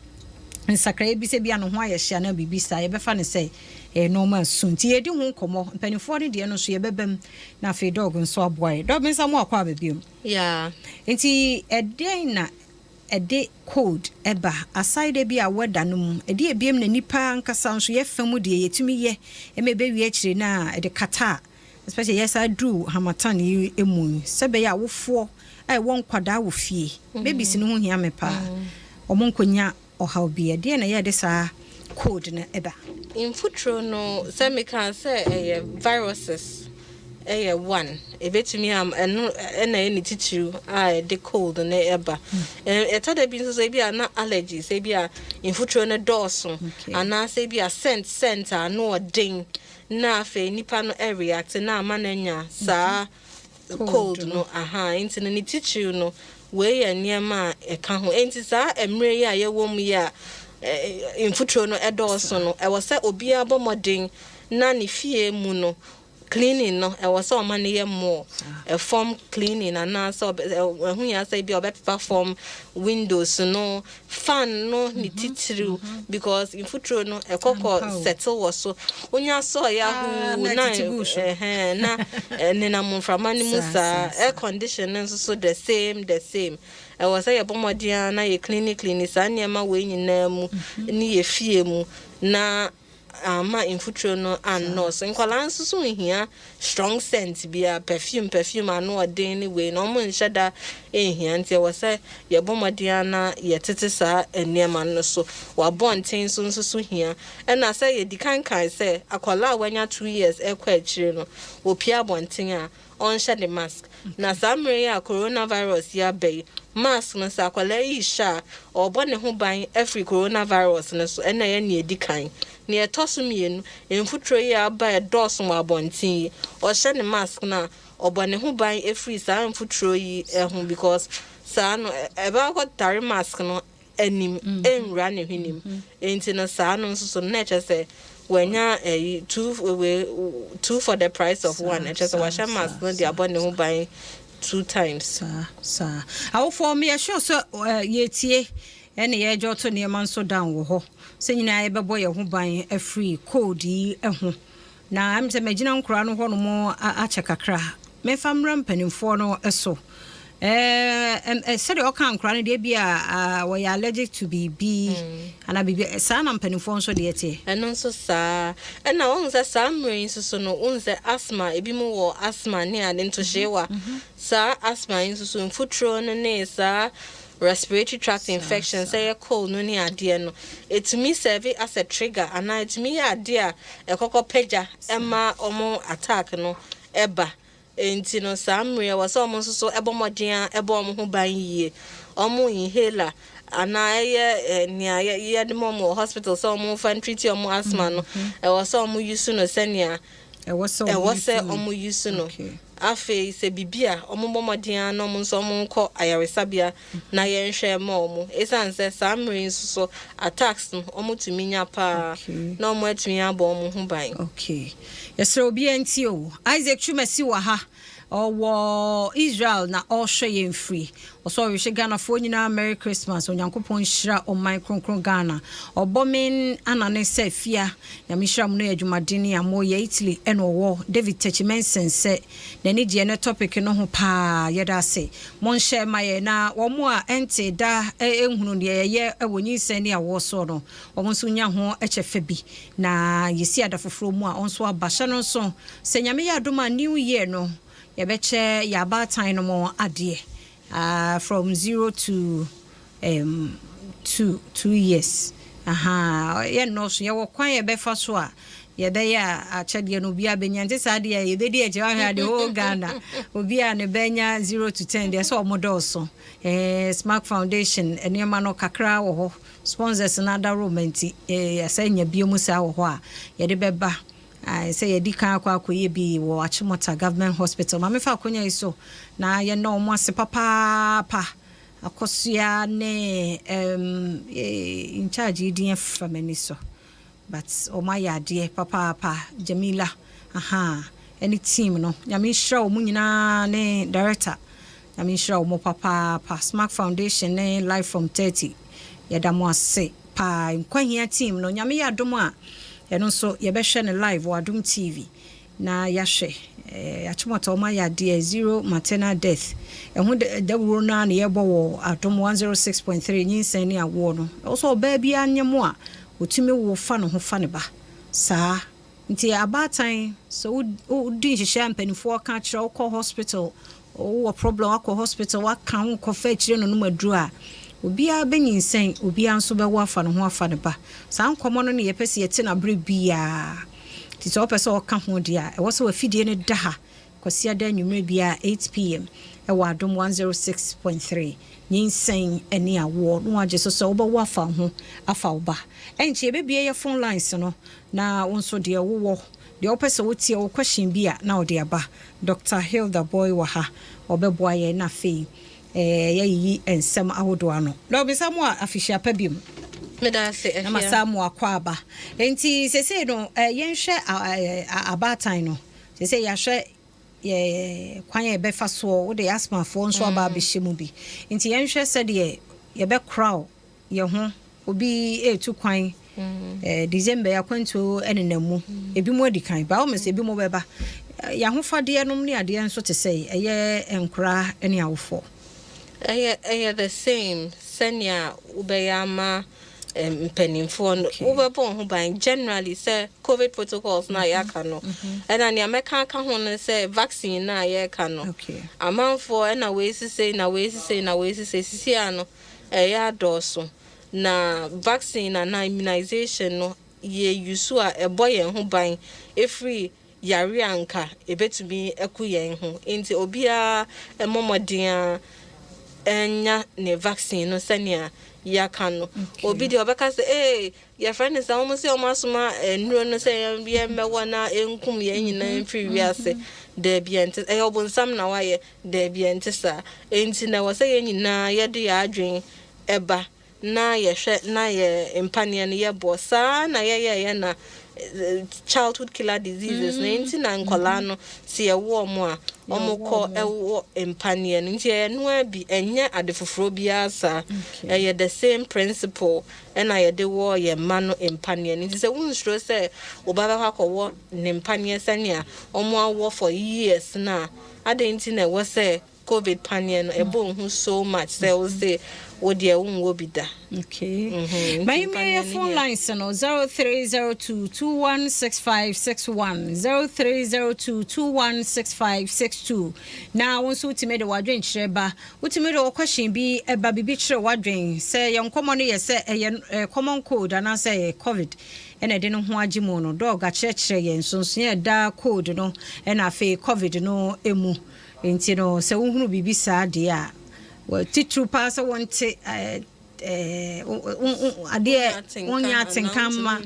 nsakraeɛ bi sɛ bi a ne ho ayɛ hyia na biribi saa, yɛbɛfa no sɛ ɛyɛ normal su. Nti yɛdi ho nkɔmmɔ. Mpanimfoɔ no deɛ no nso yɛbɛba mu na afei Doc nso aboa yɛ. Doc nsa mu akɔ aba biom. Nti ɛdɛn na ɛde cold ɛba aside bi a weather no mu? Ɛde ebiem na nipa ankasa nso yɛfa mu deɛ yɛtumi yɛ ɛma ɛbɛwie akyire no a ɛde kata a, especially yɛsa duru harmattan yi mu yi, sɛ bɛyɛ awofoɔ a ɛwɔ nkwadaa wɔ fie, babies no ho hia me paa, ɔmo nkɔnya ɔhaw bi. Ɛdeɛ na yɛde saa cold no ɛba?
Mfuturo no, sɛ meka sɛ ɛyɛ viruses, ɛyɛ one ebetumi am ɛno ɛna ɛyɛ ne titiriw a ɛde cold no ɛba. Ɛtɔ da bi nso so, ebi a na allergies, ebi a mfuturo no dɔɔso anaasɛ ebi a scent a ano ɔden na afei nipa no ɛreact na ama no anya saa
cold
cold
no.
No aha. Nti no ne titiriw no, wei yɛ nneɛma a ɛka ho. Nti saa mmerɛ yi a yɛwɔ mu yi a mfuturo no ɛdɔɔso no, ɛwɔ sɛ obiara bɔ mmɔden na ne fie mu no, cleaning no, ɛwɔ sɛ ɔma no yɛ more ɛfam cleaning anaasɛ ɛho yɛ sɛ bi a ɔbɛpepa fam, windows no, fan no ne titiriw, because mfuturo no ɛkɔkɔ
Ampa o.
settle wɔ so. Wonya sɔɔ yɛ
Ah,
ahuu
na
na
tete gu so.
ɛhɛn, na nenam mframa no mu.
Saa,
saa
saa,
air condition no nso so, the same. Ɛwɔ sɛ yɛbɔ mmɔden a na yɛ clean clean saa nneɛma wei nyinaa mu ne yɛ fie mu na ama mfuturo no annɔɔso. Nkwadaa nso so nhia strong scent bia, perfume ano ɔden ne wei na ɔmo nhyɛ da nhia. Nti ɛwɔ sɛ yɛbɔ mmɔden a na yɛtete saa nneɛma no so. Wabɔnten so nso so hia. Ɛna sɛ yɛdi kan kan sɛ akwadaa a wanya 2 years ɛkɔ akyire no, opie abɔnten a, ɔnhyɛ ne mask. Na saa mmerɛ yi a coronavirus yi aba yi, mask no, sɛ akwadaa yi hyɛ a, ɔrebɔ ne ho ban afiri coronavirus no so. Ɛna ɛyɛ nea edi kan. Nea ɛtɔ so mmienu, mfuturo yi a aba ɛdɔɔso wɔ abɔnten yi, ɔhyɛ ne mask no a, ɔbɔ ne ho ban afiri saa mfuturo yi ho, because saa no ɛbɛkɔ tare mask no anim, ɛnwura ne hwenem. Nti no saa no nso so no, na ɛkyerɛ sɛ wanya ɛyi two wei, two for the price of one. Ɛkyerɛ sɛ wahyɛ mask no de abɔ ne ho ban two times.
Saa saa, awofoɔ meyɛ sure sɛ yɛtie. Ɛne yɛgye ɔto nneɛma nso down wɔ hɔ sɛ nyinaa yɛbɛbɔ yɛn ho ban afiri cold yi ho. Na sɛ magyina nkoraa no hɔ nom akyɛ kakra, memfa mmra mpanimfoɔ no so. Sɛdeɛ ɔka nkora no deɛ, bi a wɔyɛ allergic to biribi anaa biribi saa, na mpanimfoɔ nso deɛ teɛ?
Ɛno nso saa. Ɛna wɔn sɛ saa mmerɛ yi nso so no, wɔn sɛ asthma, ebi mu wɔ asthma ne ade ntohyewa. Saa asthma yi nso so, mfuturo no ne saa respiratory tract infection, sɛ yɛ cold no ne adeɛ no, etumi serve as a trigger anaa etumi yɛ adeɛ a ɛkɔkɔ pagya ɛma ɔmo attack no ɛba. Nti no, saa mmerɛ wɔ sɛ ɔmo nso so ɛbɔ mmɔden a ɛbɔ ɔmo ho ban yie. Ɔmo inhaler anaa ɛyɛ nea yɛde ma ɔmo wɔ hospital sɛ ɔmo fa ntreat ɔmo asthma no, ɛwɔ sɛ ɔmo use no sɛnea
ɛwɔ sɛ
ɛwɔ sɛ ɔmo use no. Afei sɛ biribi a ɔmo bɔ mmɔden a, na ɔmo nso ɔmo nkɔ ayaresabea na yɛnhwɛ ma ɔmo, ɛsiane sɛ saa mmerɛ yi nso so attacks no, ɔmo tumi nya paa na ɔmo atumi abɔ ɔmo ho ban.
Okay, yɛsrɛ obiara nti o. Isaac Twumasi wɔ ha, ɔwɔ Israel na ɔrehwɛ yɛn firi. Ɔsɛ ɔrehwɛ Ghanafoɔ nyinaa Merry Christmas, Onyankopɔn nhyira ɔman kronkron Ghana. Ɔbɔ men anane sɛ fia Nyame hyira mu no yɛ adwumaden a moyɛ. Italy ɛna ɔwɔ. David Tachimensen sɛ n'ani gyeɛ ne topic no ho paa. Yɛda ase. Monhyɛ ma yɛ na wɔn a ɛnte da ɛhunu deɛ yɛyɛ ɛwɔ nyinsɛn ne awoɔ soɔ no, wɔn nso nya ho kyɛ fɛ bi na yɛsi ada foforɔ mu a ɔnso aba hyɛ no nso sɛ Nyame yɛ adom a, new year no yɛbɛkyɛ yɛ abaatan no mo adeɛ from 0 to 2 years. Aha, yɛ nnɔɔso, yɛwɔ kwan yɛbɛfa so a yɛbɛyɛ a akyɛdeɛ no obiara bɛnya. Nte saa deɛ yɛbɛdi akyi wahwɛ ade whole Ghana, obiara ne bɛnya 0 to 10 deɛ sɛ ɔmo dɔɔso. Smack Foundation nneɛma no kakra wɔ hɔ, sponsors no adaro ma nti yɛsɛ nya bio mu saa wɔ hɔ a yɛde bɛba. Sɛ yɛdi kan akɔ akɔyɛ bi wɔ Achimota Government Hospital. Maame, fa akonnwa yi so na yɛnna ɔmo ase papaapa. Akɔsoa ne in charge yi din afa m'ani so, but ɔmo ayɛ adeɛ papaapa. Jamila, aha, ɛne team no, Nyame nhyira wɔn nyinaa, ne director, Nyame nhyira wɔn papaapa. Smack Foundation ne Life from 30, yɛda mo ase paa. Nkwahia team no, Nyame yɛ adom a, ɛno nso yɛbɛhwɛ no live wɔ Adom TV na yɛahwɛ. Achimota ɔmo ayɛ adeɛ, zero maternal death ɛho dawuro no a na yɛbɔ wɔ Adom 106.3. Nyinsɛn ne awoɔ no, ɛwɔ sɛ ɔbaa biara nyɛ mu a ɔtumi wo fa ne ho fa ne ba saa. Nti abaatan, sɛ wodi nhyehyɛ a mpanimfoɔ ka kyerɛ, wokɔ hospital, wowɔ problem, wakɔ hospital, waka ho kɔfa akyire no nom aduro a, obiara bɛnyinsɛn, obiara nso bɛwo afa ne ho afa ne ba. Saa nkɔmmɔ no ne yɛpɛ sɛ yɛte no aberɛ biara. Nti sɛ wopɛ sɛ wɔka ho deɛ a, ɛwɔ sɛ wafidie no da ha Kwasiada anwummerɛ biara 8 p.m. ɛwɔ Adom 106.3. Nyinsɛn ne awoɔ na wagye so sɛ wobɛwo afa wo ho afa wo ba. Ɛnkyɛ yɛbɛbie yɛ phone lines no na wo nso deɛ wowɔ, deɛ wopɛ sɛ wotie, wo question bi a na wode aba. Dr Hilda Boy wɔ ha, ɔbɛboa yɛn na afei yɛyiyi nsɛm ahodoɔ ano na obisa mu a afihyia pa biom.
Meda ase.
Na masa mu akɔ aba. Nti sesei no, yɛnhwɛ abaatan no. Sesei yɛahwɛ yɛ kwan a yɛbɛfa soɔ, wode asthmafoɔ nso aba abɛhyɛ mu bi. Nti yɛnhwɛ sɛdeɛ yɛbɛkora wo yɛ ho. Obi ɛɛtu kwan December yɛ akwantuo nenam mu, ebi mu adi kan ba wɔn sɛ ebi mu bɛba. Yɛahofadeɛ nom ne adeɛ nso te sɛ ɛyɛ nkoraa ne awofoɔ.
Ɛyɛ the same sɛnea wobɛyɛ ama mpanimfoɔ no. Wobɛbɔ wo ho ban generally sɛ COVID protocols na yɛaka no, ɛna nea mɛka aka ho no sɛ vaccine na yɛreka no, amanfoɔ ɛna wei sisei na wei sisei na wei sisei sisi a no ɛyɛ adɔɔso. Na vaccine anaa immunization no yɛ use a ɛbɔ yɛn ho ban ɛfiri yare a nka ɛbɛtumi ɛko yɛn ho. Nti obiara ɛmmɔ mmɔden a ɛnya ne vaccine no sɛnea yɛaka no. Obi deɛ ɔbɛka sɛ ee yɛfrɛ no sɛ wɔn sɛ wɔn asoma nnuro no sɛ yɛn mmɛwɔ na ɛnkum yɛn nyinaa mfiri wiase. Daabi, ɛnte. Ɛyɛ ɔbonsam na wayɛ. Daabi, ɛnte saa. Nti na ɛwɔ sɛ yɛn nyinaa yɛde yɛn adwene ɛba na yɛhwɛ na yɛ mpaneɛ no yɛbɔ saa na yɛyɛɛyɛ na Childhood killer diseases no nti na nkɔlaa no sɛ yɛwo ɔmo a, ɔmo kɔ ɛwɔ mpaneɛ no. Nti ɛyɛ noa bi, ɛnyɛ ade foforɔ biara saa. Ɛyɛ the same principle ɛna yɛde wɔ yɛn mma no mpaneɛ no. Nti sɛ wonsuro sɛ wo ba bɛkɔ akɔwɔ ne mpaneɛ sɛnea ɔmo awɔ for years na adɛn nti na ɛwɔ sɛ COVID paneɛ no ɛbɔ ho so much sɛ wo se wo deɛ wonwɔ bi da?
Okay.
Nti
Maybe
mpaneɛ no
phone
hia.
lines no 0302 216561, 0302 216562. Na wo nso wotumi de w'adwenkyerɛ ba, wotumi de wo question bi ɛba, biribi kyerɛ w'adwen sɛ yɛn nkɔmmɔ no yɛ sɛ ɛyɛ common cold anaasɛ ɛyɛ COVID ɛna ɛde no ho agye mu no. Doc akyerɛkyerɛ yɛn nsonsonoeɛ a ɛda cold no ɛna afei COVID no mu. Nti no sɛ wohunu biribi saa deɛ a, titiriw paa sɛ wɔnte adeɛ, wonya atenka ma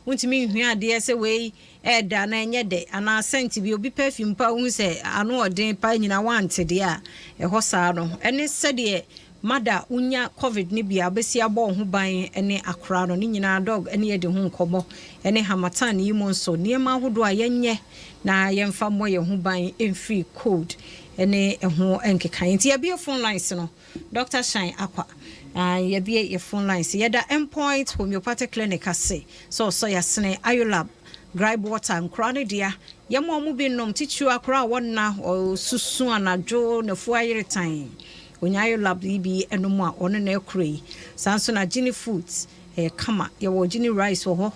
wontumi nhua adeɛ sɛ wei ɛɛda na ɛnyɛ dɛ anaa scent bi, obi perfume pa, wohu sɛ ano ɔden pa nyina wante deɛ a ɛhɔ saa no, ɛne sɛdeɛ mada wonya COVID no bi a wobɛsi abɔ wo ho ban ne akora no ne nyinaa, Doc ne yɛde ho nkɔmmɔ, ne harmattan yi mu nso nneɛma ahodoɔ a yɛnyɛ na yɛmfa mmɔ yɛn ho ban mfiri cold ne ɛho nkeka. Nti yɛbie phone lines no, Dr Shine Akwa. Yɛbie yɛ phone lines. Yɛda Endpoint Homeopathic Clinic ase sɛ ɔsɔ yɛasene. Ayolab gripe water, nkora no dea, yɛma ɔmo bi nom, titiri akora a wɔnna ɔsusu anadwo nafu ayere tan, onya Ayolab yi bi ɛnom a ɔno na ɛkoro yi. Saa nso na Gini Foods ɛyɛ kama. Yɛwɔ Gini rice wɔ hɔ,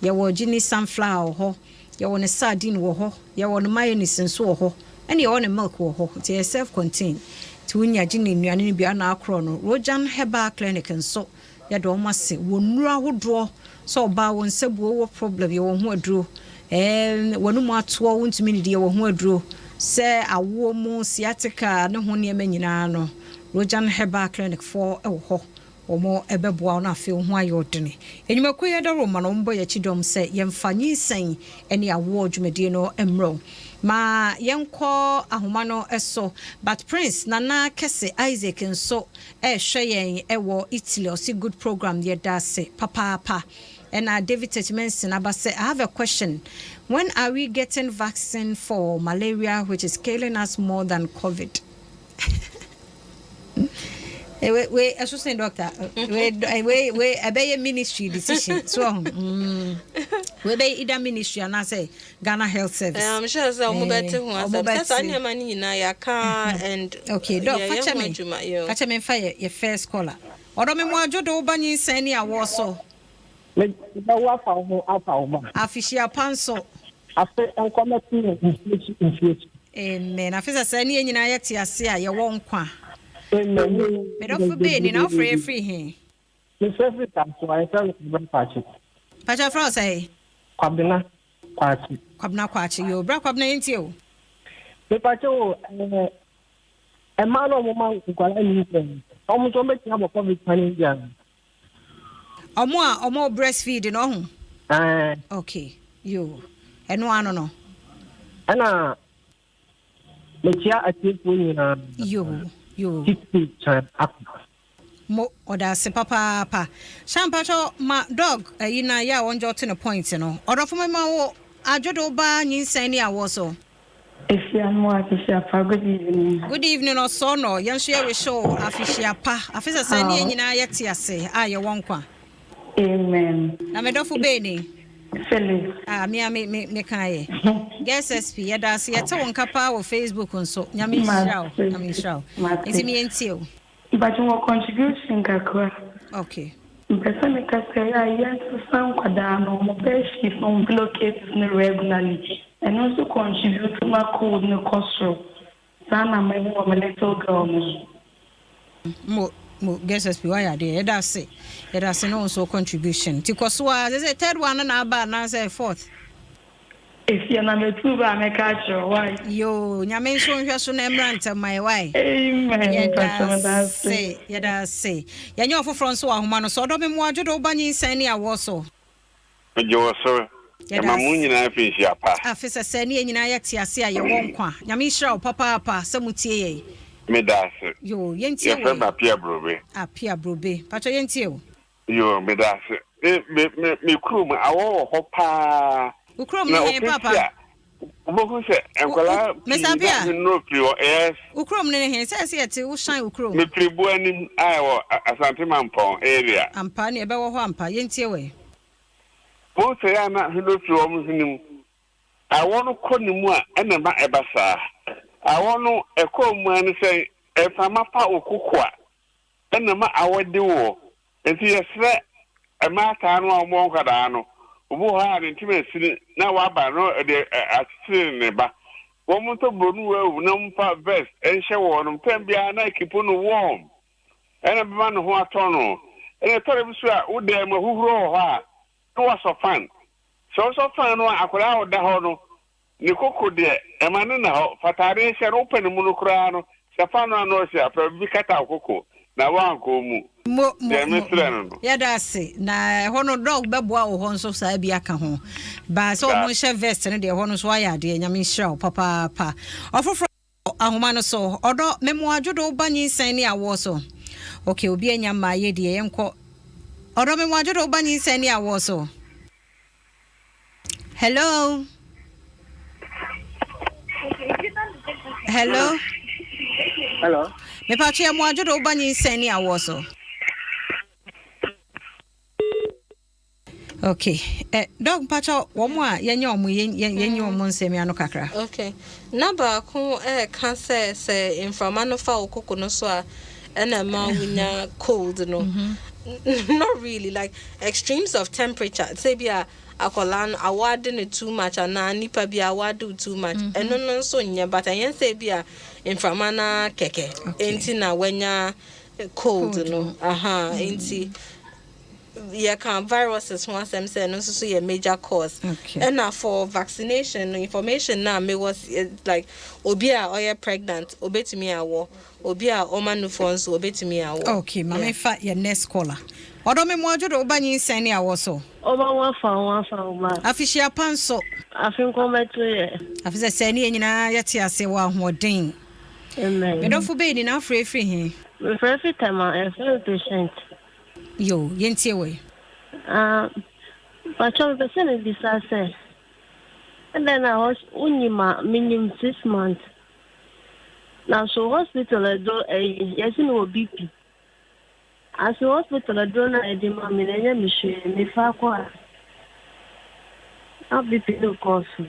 yɛwɔ Gini sunflower wɔ hɔ, yɛwɔ ne sardine wɔ hɔ, yɛwɔ ne mayonnaise nso wɔ hɔ, ɛne yɛwɔ ne milk wɔ hɔ. Nti ɛyɛ self contained, nti wonya Gini nnuane no bi ana akorɔ no. Rojan Herbal Clinic nso yɛde wɔn ase wɔ nnuro ahodoɔ sɛ ɔbaa wɔn nsa buo wɔ problem, yɛwɔ ho aduro. Wɔn mu atoɔ wontumi nidi, yɛwɔ ho aduro. Sɛ awoɔ mu sciatica ne ho nneɛma nyinaa no, Rojan Herbal Clinic foɔ wɔ hɔ, wɔn bɛboa wo no. Afei wo ho ayɛ ɔdene. Enyimako yɛ dɔrɔ ma no wɔn bɔ yɛn akyi dɔm sɛ yɛmfa nyinsɛn ne awoɔ dwumadie no mmerɛw ma yɛnkɔ ahoma no so. But Prince Nana Kɛse Isaac nso ɛrehwɛ yɛn wɔ Italy. Ɔsi good program, yɛda ase papaapa. Ɛna David Techimenson aba sɛ, "I have a question. When are we getting vaccine for malaria, which is killing us more than COVID?" We ɛso sen doctor, we ɛbɛyɛ ministry decision so we bɛyɛ either ministry anaasɛ Ghana Health Service.
I'm sure sɛ ɔmo bɛte ho asɛm sɛ saa nneɛma no nyinaa yɛaka and
Okay, Doc, fakyɛ me, fakyɛ me, mfa yɛ first caller. Ɔdɔ me mu adwo de woba nyinsɛn ne awɔ so.
Mɛwo afa wo ho, afa wo ma.
Afihyia pa nso.
Afe nkɔmɛte mfie mfie.
Amen. Afe sɛ sɛ ne yɛn nyinaa yɛte ase a yɛwɔ nkwa.
Amen.
Medɔfo bee ni na wofrɛ yɛ firi he?
Mefrɛ firi Tasoa, yɛfrɛ me Kwabena Kwakye.
Pakyɛ, frɛ wo sɛ?
Kwabena Kwakye.
Kwabena Kwakye yo. Bra Kwabena, yɛntie o.
Mepakyɛ wo, ɛmaa na ɔmo ma nkwalaa nyinsɛn, ɔmo nso ɔmo bɛtumi abɔ COVID pane bi ana?
Ɔmo a ɔmo breastfeed no ɔho?
Ɛɛ.
Okay, yo, ɛno ano no.
Ɛna mekyia atiefoɔ nyinaa.
Yo.
Titi kyan akɔ.
Mo ɔda ase papaapa. Hyɛmpakyɛ ma Doc ayi na yɛ a wɔngye ɔte ne point no. Ɔdɔfo, mema wo adwodo ba nyinsɛn ne awɔ so.
Efia mo afehyia pa, good evening.
Good evening. Ɔsɔ no yɛn nso yɛrehyɛ wo afehyia pa. Afe sɛ sɛ ne yɛn nyinaa yɛte ase a yɛwɔ nkwa.
Amen.
Na medɔfo bɛɛ ni?
Philip.
Ah, me a me me kan yɛ Guest SP, yɛda ase. Yɛte wo nka paa wɔ Facebook nso. Nyame nhyira wo, Nyame nhyira wo. Nti meyɛntie o.
But wɔ contribution kakra.
Okay.
Mpɛ sɛ meka sɛ ɛyɛ a yɛnsesa nkwadaa no ɔmo bed sheets na ɔmo pillowcases no regularly. Ɛno nso contribute ma cold no kɔ soro. Saa na mahu wɔ me little girl no so.
Mo Guest SP, wayɛ adeɛ. Yɛda ase, yɛda ase ne wo nso contribution. Nti kɔ so a sɛ third one no na aba anaasɛ fourth?
Efie na metu ba a mɛka akyerɛ why.
Yo, Nyame nso nhwɛ so na mmra ntɛm ma yɛ wae.
Amen.
Yɛda ase, yɛda ase. Yɛnyɛ ɔfoforɔ nso wɔ ahoma no so. Ɔdɔ me mmoa dwodo woba nyinsɛn ne awɔ so.
Megye wɔ so. Ɛma mo nyinaa fi nhyia pa.
Afe sɛ ne yɛn nyinaa yɛte ase a yɛwɔ nkwa. Nyame nhyira wo papaapa sɛ motie yɛn.
Meda ase.
Yo, yɛntie.
Yɛfrɛ me Apia Brobe.
Apia Brobe, patwɛ, yɛntie o.
Yo, meda ase. Me me me me kurom awɔ wɔ hɔ paa.
Wo kurom ne he papa?
Na wobɛhu sɛ nkwadaa pii na nnuro firi hɔ. Yes.
Wo kurom ne he? Sɛ ɛsɛ yɛte wo hyɛn wo kurom.
Mefiri Boanim a ɛwɔ Asante Mampɔn area.
Ampa ne ɛbɛwɔ hɔ ampa. Yɛntie wɛ.
Wɔn sɛ yɛ a na nnuro firi wɔn hwene mu. Awɔ no kɔ ne mu a ɛna ɛma ɛba saa. Awɔ no ɛkɔ mu ara ne sɛ mframa fa wo koko a ɛna ɛma awɔ de woɔ. Nti yɛsrɛ mmaataa no a wɔwɔ nkwadaa no, obi wɔ hɔ a ne ntoma asini na waba na ɔde akyekyere ne ba. Wɔn ntɔ bronuwa o na wɔmfa vest nhyɛ wɔn. Tɛm biara na keep no warm. Ɛna bɛma ne ho atɔ no. Ɛna ɛtɔ da bi so a wo dan mu ahuhuro wɔ hɔ a na wasɔ fan. Sɛ wosɔ fan no a akwadaa a ɔda hɔ no Ne koko deɛ, ɛma no nna hɔ. Fa tadeɛ hyɛ no, wopɛ ne mono koraa no, hyɛ fa no ano ɔhye a, fa biribi kata wo koko na woankɔ wo mu.
Mo mo
Deɛ
mo
mesrɛ
mo
no no.
yɛda ase na ɛhɔ no dɔg bɛboa wo hɔ nso saa bi aka ho ba sɛ
Saa.
ɔmo nhyɛ vest no deɛ ɛhɔ no nso wayɛ adeɛ nyame nhyira wo papaapa ɔfoforɔ wɔ ahoma no so ɔdɔ memoa dwodo ba nyinsɛn ne awoɔ so ok obi anya mmaa yɛ deɛ yɛnkɔ ɔdɔ memoa dwodo ba nyinsɛn ne awoɔ so. Hello. Hello.
Hello.
Mepatwe yɛ mo adwo do woba nyinsɛn ne awoɔ so. Okay. Eh, dɔg mpakyɛ wɔn a yɛnyɛ wɔn yɛnyi wɔn nsɛm yi ano kakra.
Okay. Na baako ɛka sɛ sɛ mframa no fa wo koko no so a ɛna ɛma wonya cold no. Mm-hmm. Not really like extremes of temperature sɛ bi a akwadaa no awɔ ade no too much anaa nipa bi awɔ ade wo too much mm-hmm. ɛno no nso nyɛ but ɛnyɛ sɛ bi a mframa no kɛkɛ nti na wanya cold no aha mm-hmm. nti yɛka viruses ho asɛm sɛ ɛno nso so yɛ major cause ɛna for vaccination no information na mewɔ eh, like obi a ɔyɛ pregnant obetumi awɔ Obi a ɔma nufoɔ nso obetumi awo.
Ok ma me fa yɛ next caller. Ɔdɔ me moa dwodo woba nyinsɛn ne awɔ so.
Ɔba wo afa wo afa wo ba.
Afihyia pa nso.
Afe nkɔ mmɛto yɛ.
Afe sɛ sɛɛ ne yɛn nyinaa yɛte ase wɔ ahoɔden.
Amen.
Me dɔfo bɛyi ni na afrɛ firi he?
Me frɛ fi Tema, yɛfrɛ me Patient.
Yoo, yɛntie wo ɛ.
Ah, mpakyɛw mepɛ sɛ mebisa sɛ, adɛn na wonyim a menyim 6 months Na so hospital aduro ɛyi yɛsi mi wɔ BP. Ase hospital aduro na yɛde ma mi na ɛnyɛ mi hwee mi fa kɔ a na BP no kɔ so.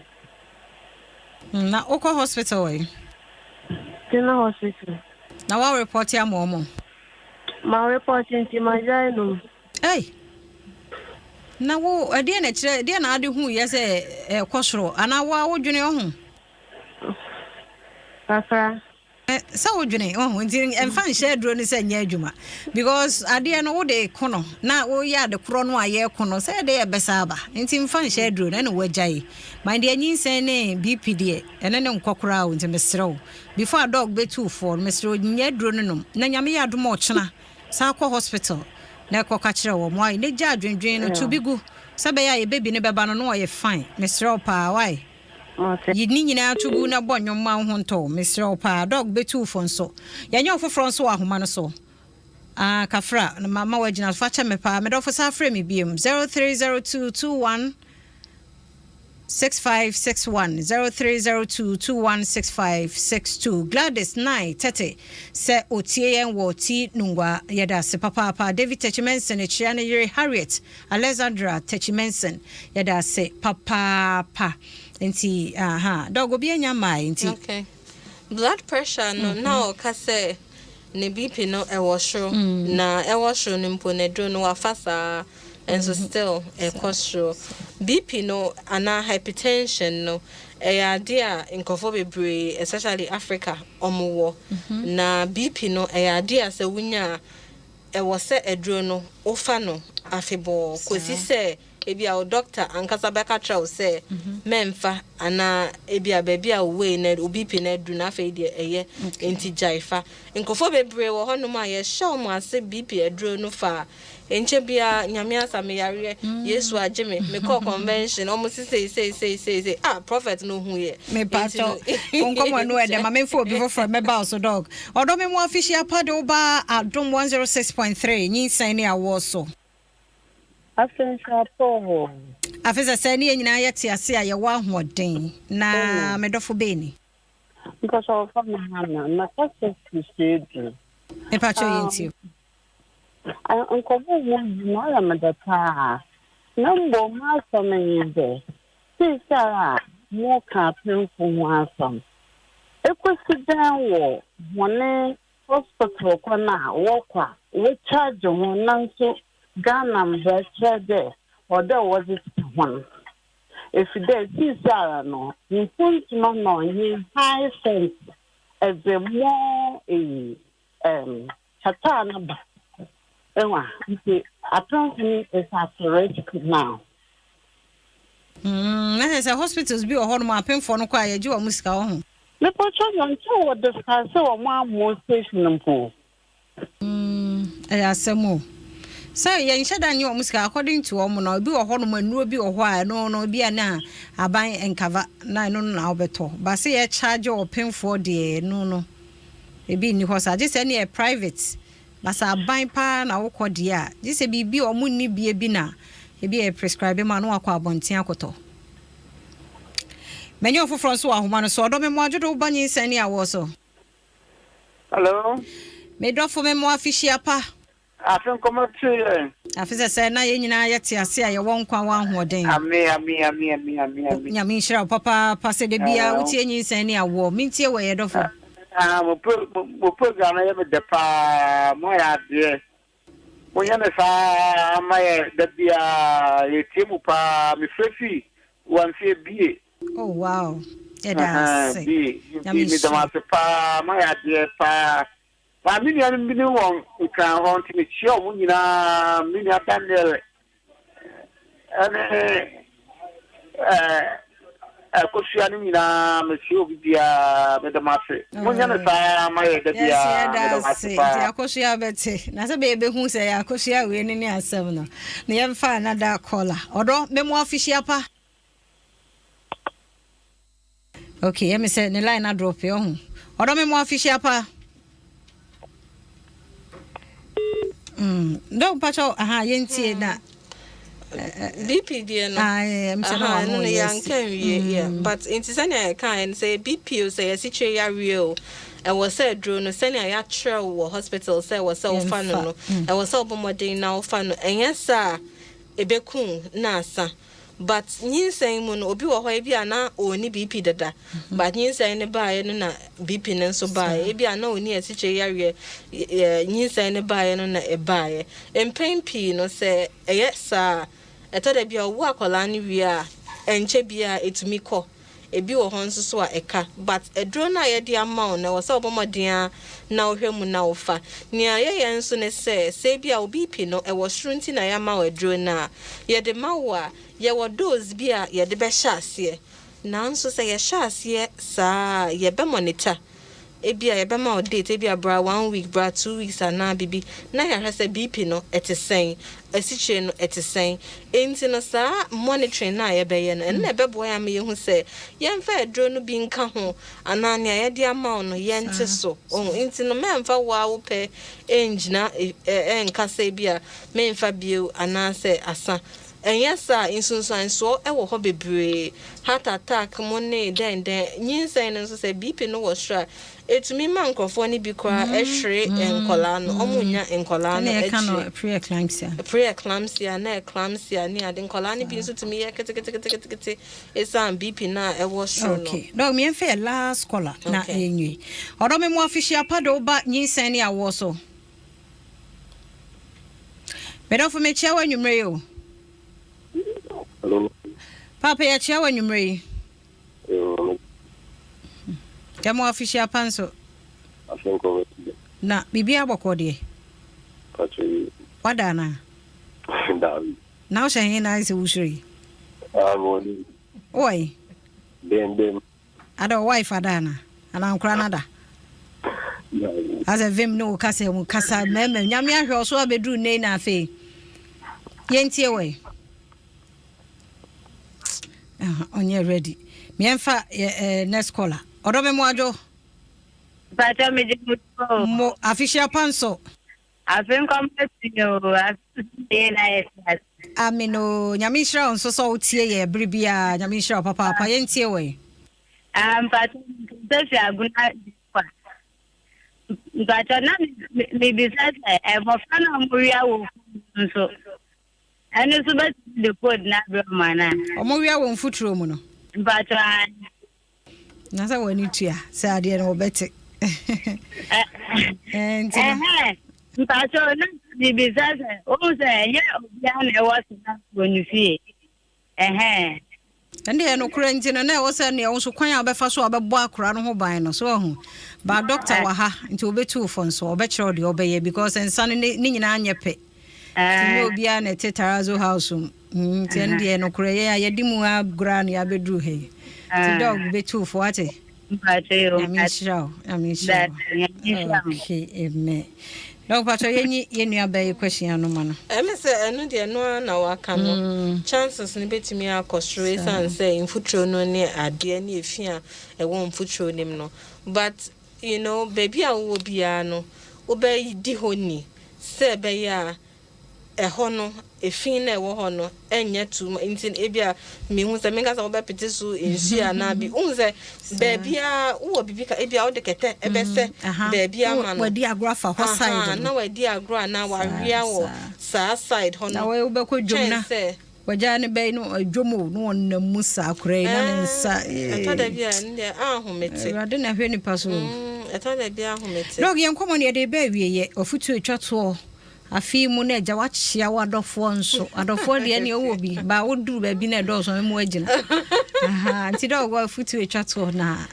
Na wokɔ hospital wɔ yi?
General hospital.
Na wa report ama wɔn?
Ma report nti ma gyae nom.
Ei! Na wo ɛdeɛ na ɛkyerɛ ɛdeɛ na ade hu yɛ sɛ ɛkɔ soro anaa wo a wodwene ɔho?
Kakra.
Sɛ wodwene ɔho nti ɛmfa nhyɛ aduro no sɛ nyɛ adwuma because adeɛ no wode ko no na woyɛ ade korɔ no a yɛko no sɛ ɛde ɛbɛsa aba nti mfa nhyɛ aduro no ɛna wagyae ma deɛ nyinsɛn ne BP deɛ ɛne ne nkɔ koraa o nti mesrɛ wo before a dog bɛtu foɔ no mesrɛ wo nyɛ aduro no nom na nyame yɛ adom ɔkyena san kɔ hospital na ɛkɔ ka kyerɛ wɔn wai ne gya adwendwen no to bi gu sɛ bɛyɛ a yɛ baby no bɛba no na ɔyɛ fine mesrɛ wo paa wai Yi ne nyinaa to gu na bɔ nnwom ma wo ho ntɔ wo. Mesrɛ wo paa. Dɔg bɛtu wo fo nso. Yɛnyɛ wo foforɔ nso wɔ ahoma no so. Ah, Kafra, na mama woagyina so. Fa kyɛ me paa. Me dɔfo san frɛ me biom. 0302 21 6561 0302 21 6562 Gladys 9 30 sɛ otie yɛn wɔ Ti Nungua. Yɛda ase papaapa. David Techi Menson kyea ne yere Harriet Alexandra Techi Menson yɛda ase papaapa nti aha dɔg obi anya mmae nti.
Okay. Blood pressure no mm -hmm. na ɔka sɛ ne BP no ɛwɔ soro mm. na ɛwɔ soro no mpo na aduro no wafa saa nso mm-hmm. still ɛkɔ soro. BP no anaa hypertension no ɛyɛ ade a nkurɔfoɔ bebree especially Africa ɔmo wɔ mm-hmm. na BP no ɛyɛ ade a sɛ wonya a ɛwɔ sɛ aduro no wofa no afebɔɔ kɔsi sɛ ebi a wo doctor ankasa bɛka kyerɛ wo sɛ mɛmfa anaa ebi a baabi a wo wei na wo BP no aduru na afei deɛ ɛyɛ nti gyae fa. Nkurɔfoɔ bebree wɔ hɔnom a yɛhyɛ wɔn ase BP aduro no fa a nkyɛ biara Nyame asa me yareɛ, Yesu agye me, mekɔɔ convention wɔn se sei sei sei sei sei ah prophet no hu yɛ.
Mepatɔ wo nkɔmmɔ no ɛdɛ ma memfa obi foforɔ mɛba wo so dɔg ɔdɔ me mu afihyia pa de wo ba Adom 106.3 nyinsɛn ne awoɔ so.
Afe nso apɔ o.
Afe sɛsɛɛ ne yɛn nyinaa yɛte ase a yɛwɔ ahoɔden. Na me dɔfo bɛn ni?
Mpakyɛ wɔfa me Hannah, mɛkasa firi Sweden.
Mepakyɛ yɛn tie.
Nkɔmmɔ a wɔdi no ɔyɛ me dɛ paa. Na mbom m'asɛm nye dɛ, seisiara a moreka apemfo ho asɛm, ekosi dɛn wɔ hɔn hospital kɔ no a wɔkɔ a wɔcharge hɔn naaso Ghana mbra kyerɛ dɛ ɔwɔ dɛ wɔdze kyɛ hɔn? Efir dɛ seisiara no mpontu no na ɔnye high cent dze more eyi um catar no ba ehu a ntsi apemfo no is at risk now.
Mm, na kyerɛ sɛ hospitals bi wɔ hɔnom a apemfoɔ no kɔ a yɛgye wɔn sika wɔ ho.
Mepɔtɔ yɛ nkyɛ wɔ discuss wɔ mo amo station mpo.
Mm, ɛyɛ asɛm o. Sɛ yɛnhyɛ da nye wɔn sika according to wɔn no, ebi wɔ hɔnom nnuro bi wɔ hɔ a ɛno no ebi a na aban nkava na ɛno no na wobɛtɔ. Ba sɛ yɛ charge ɔpemfoɔ deɛ ɛno no ebi nni hɔ saa gye sɛ ɛne yɛ private. Ba sɛ aban paa na wokɔ deɛ a gye sɛ biribi a wɔn nni bie bi na ebi yɛ prescribe ma na wakɔ abɔnten akɔtɔ. Mɛnyɛ ɔfoforɔ nso wɔ ahoma no so. Ɔdɔ me mmoa dwodo ba nyinsɛn ne awoɔ so.
Hello.
Me dɔfo me mmoa fihyia pa.
Afe nkɔmɔ te yɛn.
Afe sɛ sɛ na yɛn nyinaa yɛte ase a yɛwɔ nkwa wɔ ahoɔden.
Ame ame ame ame ame ame.
Nyame nhyira wo papaapa sɛ da biara wotie nyinsɛn ne awoɔ. Mentie wɔ yɛ dɔfo.
Ah, mo pro mo program no yɛ me dɛ paa. Mo ayɛ adeɛ. Monyɛ no saa ma yɛ da biara. Yɛtie mo paa. Mefrɛ fi Wamfie bie.
Oh wow. Yɛda ase.
Bie. Nti meda mo ase paa. Mo ayɛ adeɛ paa. Maa me nuanom bi ne wɔn Nkran hɔ nti mekyia wɔn nyinaa. Me nua Daniel ɛne ɛɛ Akosua no nyinaa mekyia obi biara meda mo ase. Monyɛ no saa ma yɛ da biara meda mo ase paa.
Nti Akosua bɛte na sɛ bɛyɛ bɛhu sɛ yɛ Akosua wei ne ne asɛm no na yɛmfa another caller. Ɔdɔ mɛmu afihyia pa. Okay, yɛ me sɛ ne line adrop yɛ ɔho. Ɔdɔ me mo afihyia pa. Dɔ mpakyɛw aha yɛntie na
BP deɛ no aha ɛno no yɛanka nwie yeah but nti sɛnea yɛkaeɛ no sɛ yɛ BP o sɛ yɛsikyire yareɛ o ɛwɔ sɛ aduro no sɛnea yɛakyerɛ wo wɔ hospital sɛ ɛwɔ sɛ wofa no no ɛwɔ sɛ wobɔ mmɔden na wofa no ɛnyɛ saa a ɛbɛku wo na asa. But nyinsɛn mu no obi wɔ hɔ ebi a na ɔnni BP dada but nyinsɛn no baeɛ no na BP no nso baeɛ ebi a na ɔnni asikyire yareɛ nyinsɛn no baeɛ no na ɛbaeɛ. Mpɛn pii no sɛ ɛyɛ saa a ɛtɔ da bi a ɔwo akwadaa no wie a ɛnkyɛ biara ɛtumi kɔ. Ebi wɔ hɔ nso so a ɛka but aduro no a yɛde ama wo no ɛwɔ sɛ wobɔ mmɔden ara na wohwɛ mu na wofa. Nea yɛyɛ nso ne sɛ, sɛ ebia wo BP no ɛwɔ soro nti na yɛama wo aduro no a, yɛde ma wo a, yɛwɔ dose bi a yɛde bɛhyɛ aseɛ. Nanso sɛ yɛhyɛ aseɛ saa a, yɛbɛ monitor. Ebia yɛbɛma wo date, ebia bra one week, bra 2 weeks anaa biribi, na yɛahwɛ sɛ BP no ɛte sɛn, asikyire no ɛte sɛn. Enti no saa monitoring no a yɛbɛyɛ no, ɛno na ɛbɛboa yɛn ama yɛahu sɛ yɛmfa aduro no bi nka ho anaa nea yɛde ama wo no yɛnte so. Ɔho nti no mɛmfa wo a wopɛ ɛngyina ɛnka sɛ bi a memfa bio anaasɛ asa. Ɛnyɛ saa, nsunsuansoɔ ɛwɔ hɔ bebree. Heart attack mo ne dɛn dɛn. Nyinsɛn no nso sɛ BP no wɔ soro a, ɛtumi ma nkurɔfoɔ no bi koraa ɛhwere nkɔlaa no. Ɔmo nya nkɔlaa no
ɛne ɛka no
akyire.
Pre-eclampsia.
Pre-eclampsia na eclampsia ne ade. Nkɔlaa no bi nso tumi yɛ keteketeketekete ɛsiane BP no a ɛwɔ soro no.
Okay, dɔg mmiɛmfa yɛ last caller na yɛnwie. Ɔdɔ me mo afihyia pa de woba nyinsɛn ne awoɔ so. Medɔfo mekyia wo anwummerɛ yi o.
Hello.
Papa, yɛkyia wo anwummerɛ yi. Yɛ mo afihyia pa nso.
Afe nkɔmɔ.
Na biribiara bɔkɔɔ deɛ?
Pacho yi.
Wada anaa?
Daabi.
Na wohyɛ he na ayɛ sɛ wosuro yi?
Ah, mo ni.
Wowɔ yi?
Bem bem.
Ada wo wife ada anaa? Anaa nkora no ada?
Daabi.
Asɛ vim ne wo kasa mu kasa mmarima Nyame ahwɛ wo so abɛduru nnɛ yi na afei yɛntie wɔ yi. Ɔnyɛ ready. Miɛmfa yɛ next caller. Ɔdɔ me mo adwo.
Mpakyɛ megye mo so.
Mo afihyia pa nso.
Afe nkɔmɔ ti o, afe yɛ na yɛ ti ase.
Amen o. Nyame nhyira wo nso sɛ wotie yɛ bere biara. Nyame nhyira wo papaapa. Yɛntie wɔ yi.
Ah, mpakyɛ mekasa fi Agona kwa. Mpakyɛ na mebisa sɛ mmɔfra no a wɔwia wɔ fam nso ɛno nso bɛtumi de code no abrɛ mu anaa?
Wɔwia wɔ mfuturo mu no.
Mpakyɛ.
Na sɛ w'ani tua sɛ adeɛ no wɔbɛte.
Nti no. Mpakyɛ na mebisa sɛ wohu sɛ ɛnyɛ obiara na ɛwɔ sena wɔ ne fie. Ɛhɛn.
Ɛnde ɛyɛ nokorɛ nti no na ɛwɔ sɛ nea wo nso kwan a wobɛfa so a wobɛbɔ akora no ho ban no so wahu ba doctor wɔ ha nti wɔbɛtu wo fo nso ɔbɛkyerɛ wo deɛ wobɛyɛ because nsa no ne nyinaa nyɛ pɛ nti nyɛ obiara na ɛte tarazo house mu nti ɛno deɛ nokorɛ yɛ a yɛde mu agorɔ a na yɛabɛduru ha yi nti dɔg bɛtu wo fo wate. Nyame nhyira wo. Nyame nhyira wo. Okay, amen. Dɔk patro yɛnyi yɛn nua bɛyi question ano ma no.
Ɛmi sɛ ɛno deɛ ɛno ara na waka no. Chances no bɛtumi akɔ soro esiane sɛ mfuturo no ne adeɛ ne efi a ɛwɔ mfuturo no mu no. But you know baabi a wowɔ biara no wobɛdi hɔ ni sɛ ɛbɛyɛ a ɛhɔ no, efi no a ɛwɔ hɔ no nyɛ too much nti ebia mehu sɛ menka sɛ wobɛpete so nsuo anaa bi wohu sɛ baabiara wowɔ biribi ka ebia wode kɛtɛ ɛbɛsɛ baabi ama no
wadi agorɔ afa hɔ side no
na wadi agorɔ anaa wawea wɔ saa side hɔ no
na wobɛkɔ dwom na wagya ne bɛyi no dwom o na wɔnam mu saa koraa yi na ne nsa
ɛtɔ da bi a ɛno deɛ ahomete
Awurade na ɛhwɛ nipa so
ɛtɔ da bi ahomete
Dɔg yɛn nkɔmmɔ no yɛde bɛ awieɛ ɔfotuo atwa toɔ. Afe yi mu na agya wakyea w'adɔfoɔ nso. Adɔfoɔ deɛ neɛ wowɔ bi, ba woduru baabi na ɛdɔɔso a mɛma woagyina. Aha, nti dɛ ɔwɔ afutuo atwa toɔ na.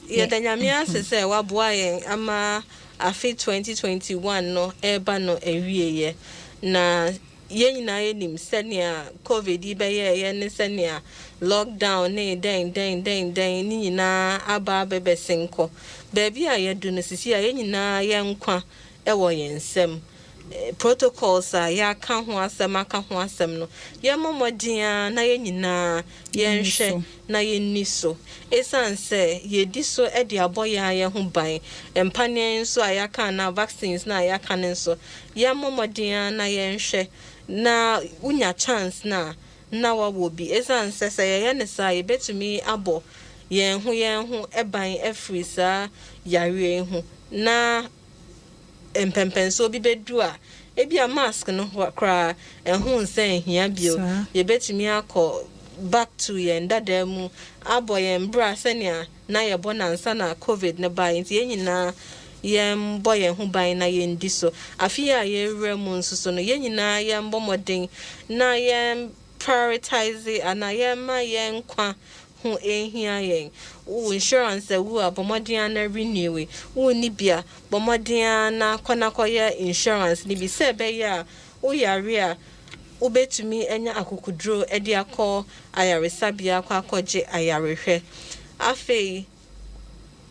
Yɛda Nyame ase sɛ waboa yɛn ama afe 2021 no reba no awieɛ. Na yɛn nyinaa yɛnim sɛnea covid yi bɛyɛɛyɛ ne sɛnea lockdown ne dɛn dɛn dɛn dɛn ne nyinaa aba abɛbɛsen kɔ. Baabi a yɛadu no sisi a yɛn nyinaa yɛn nkwa wɔ yɛn nsam. Protocols a yɛaka ho asɛm aka ho asɛm no, yɛmmɔ mmɔden ara na yɛn nyinaa yɛnhwɛ na yɛnni so. Esiane sɛ yɛdi so de abɔ yɛn ara yɛn ho ban, mpaneɛ nso a yɛaka anaa vaccines no a yɛaka no nso, yɛmmɔ mmɔden ara na yɛnhwɛ na wonya chance no a, na wɔawɔ bi. Esiane sɛ sɛ yɛyɛ no saa a, yɛbɛtumi abɔ yɛn ho yɛn ho ban afiri saa yareɛ yi ho na mpɛnpɛnsoɔ bi bɛdu a, ebia mask no koraa ɛho nsan nhia bio. Yɛbɛtumi akɔ back to yɛn dadaa mu abɔ yɛn bra sɛnea na yɛbɔ no ansa na covid no baeɛ. Nti yɛn nyinaa yɛmbɔ yɛn ho ban na yɛndi so. Afe yi a yɛrewura mu nso so no, yɛn nyinaa yɛmbɔ mmɔden na yɛn prioritise anaa yɛmma yɛn nkwa ho nhia yɛn. Wo insurance awu a, bɔ mmɔden ara na renew. Wonni bi a, bɔ mmɔden ara na kɔ na kɔyɛ insurance no bi sɛ ɛbɛyɛ a woyare a, wobɛtumi anya akokoduro de akɔ ayaresabea akɔ akɔgye ayarehwɛ. Afei,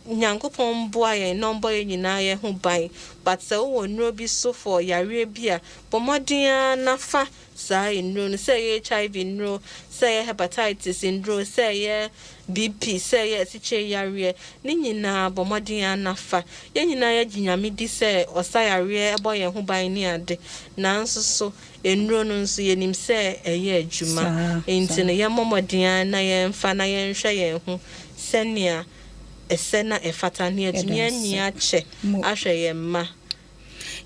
Nyankopɔn mboa yɛn na ɔmbɔ yɛn nyinaa yɛn ho ban but sɛ wowɔ nnuro bi so for yareɛ bi a, bɔ mmɔden ara na fa saa nnuro no, sɛ ɛyɛ HIV nnuro, sɛ ɛyɛ hepatitis nnuro, sɛ ɛyɛ BP, sɛ ɛyɛ asikyire yareɛ, ne nyinaa bɔ mmɔden ara na fa. Yɛn nyinaa yɛgye Nyame di sɛ ɔsa yareɛ, ɛbɔ yɛn ho ban ne ade, nanso so nnuro no nso yɛnim sɛ ɛyɛ adwuma. Enti no yɛmmɔ mmɔden ara na yɛmfa na yɛnhwɛ yɛn ho sɛnea ɛsɛ na ɛfata na yɛatumi anyin akyɛ ahwɛ yɛn mma.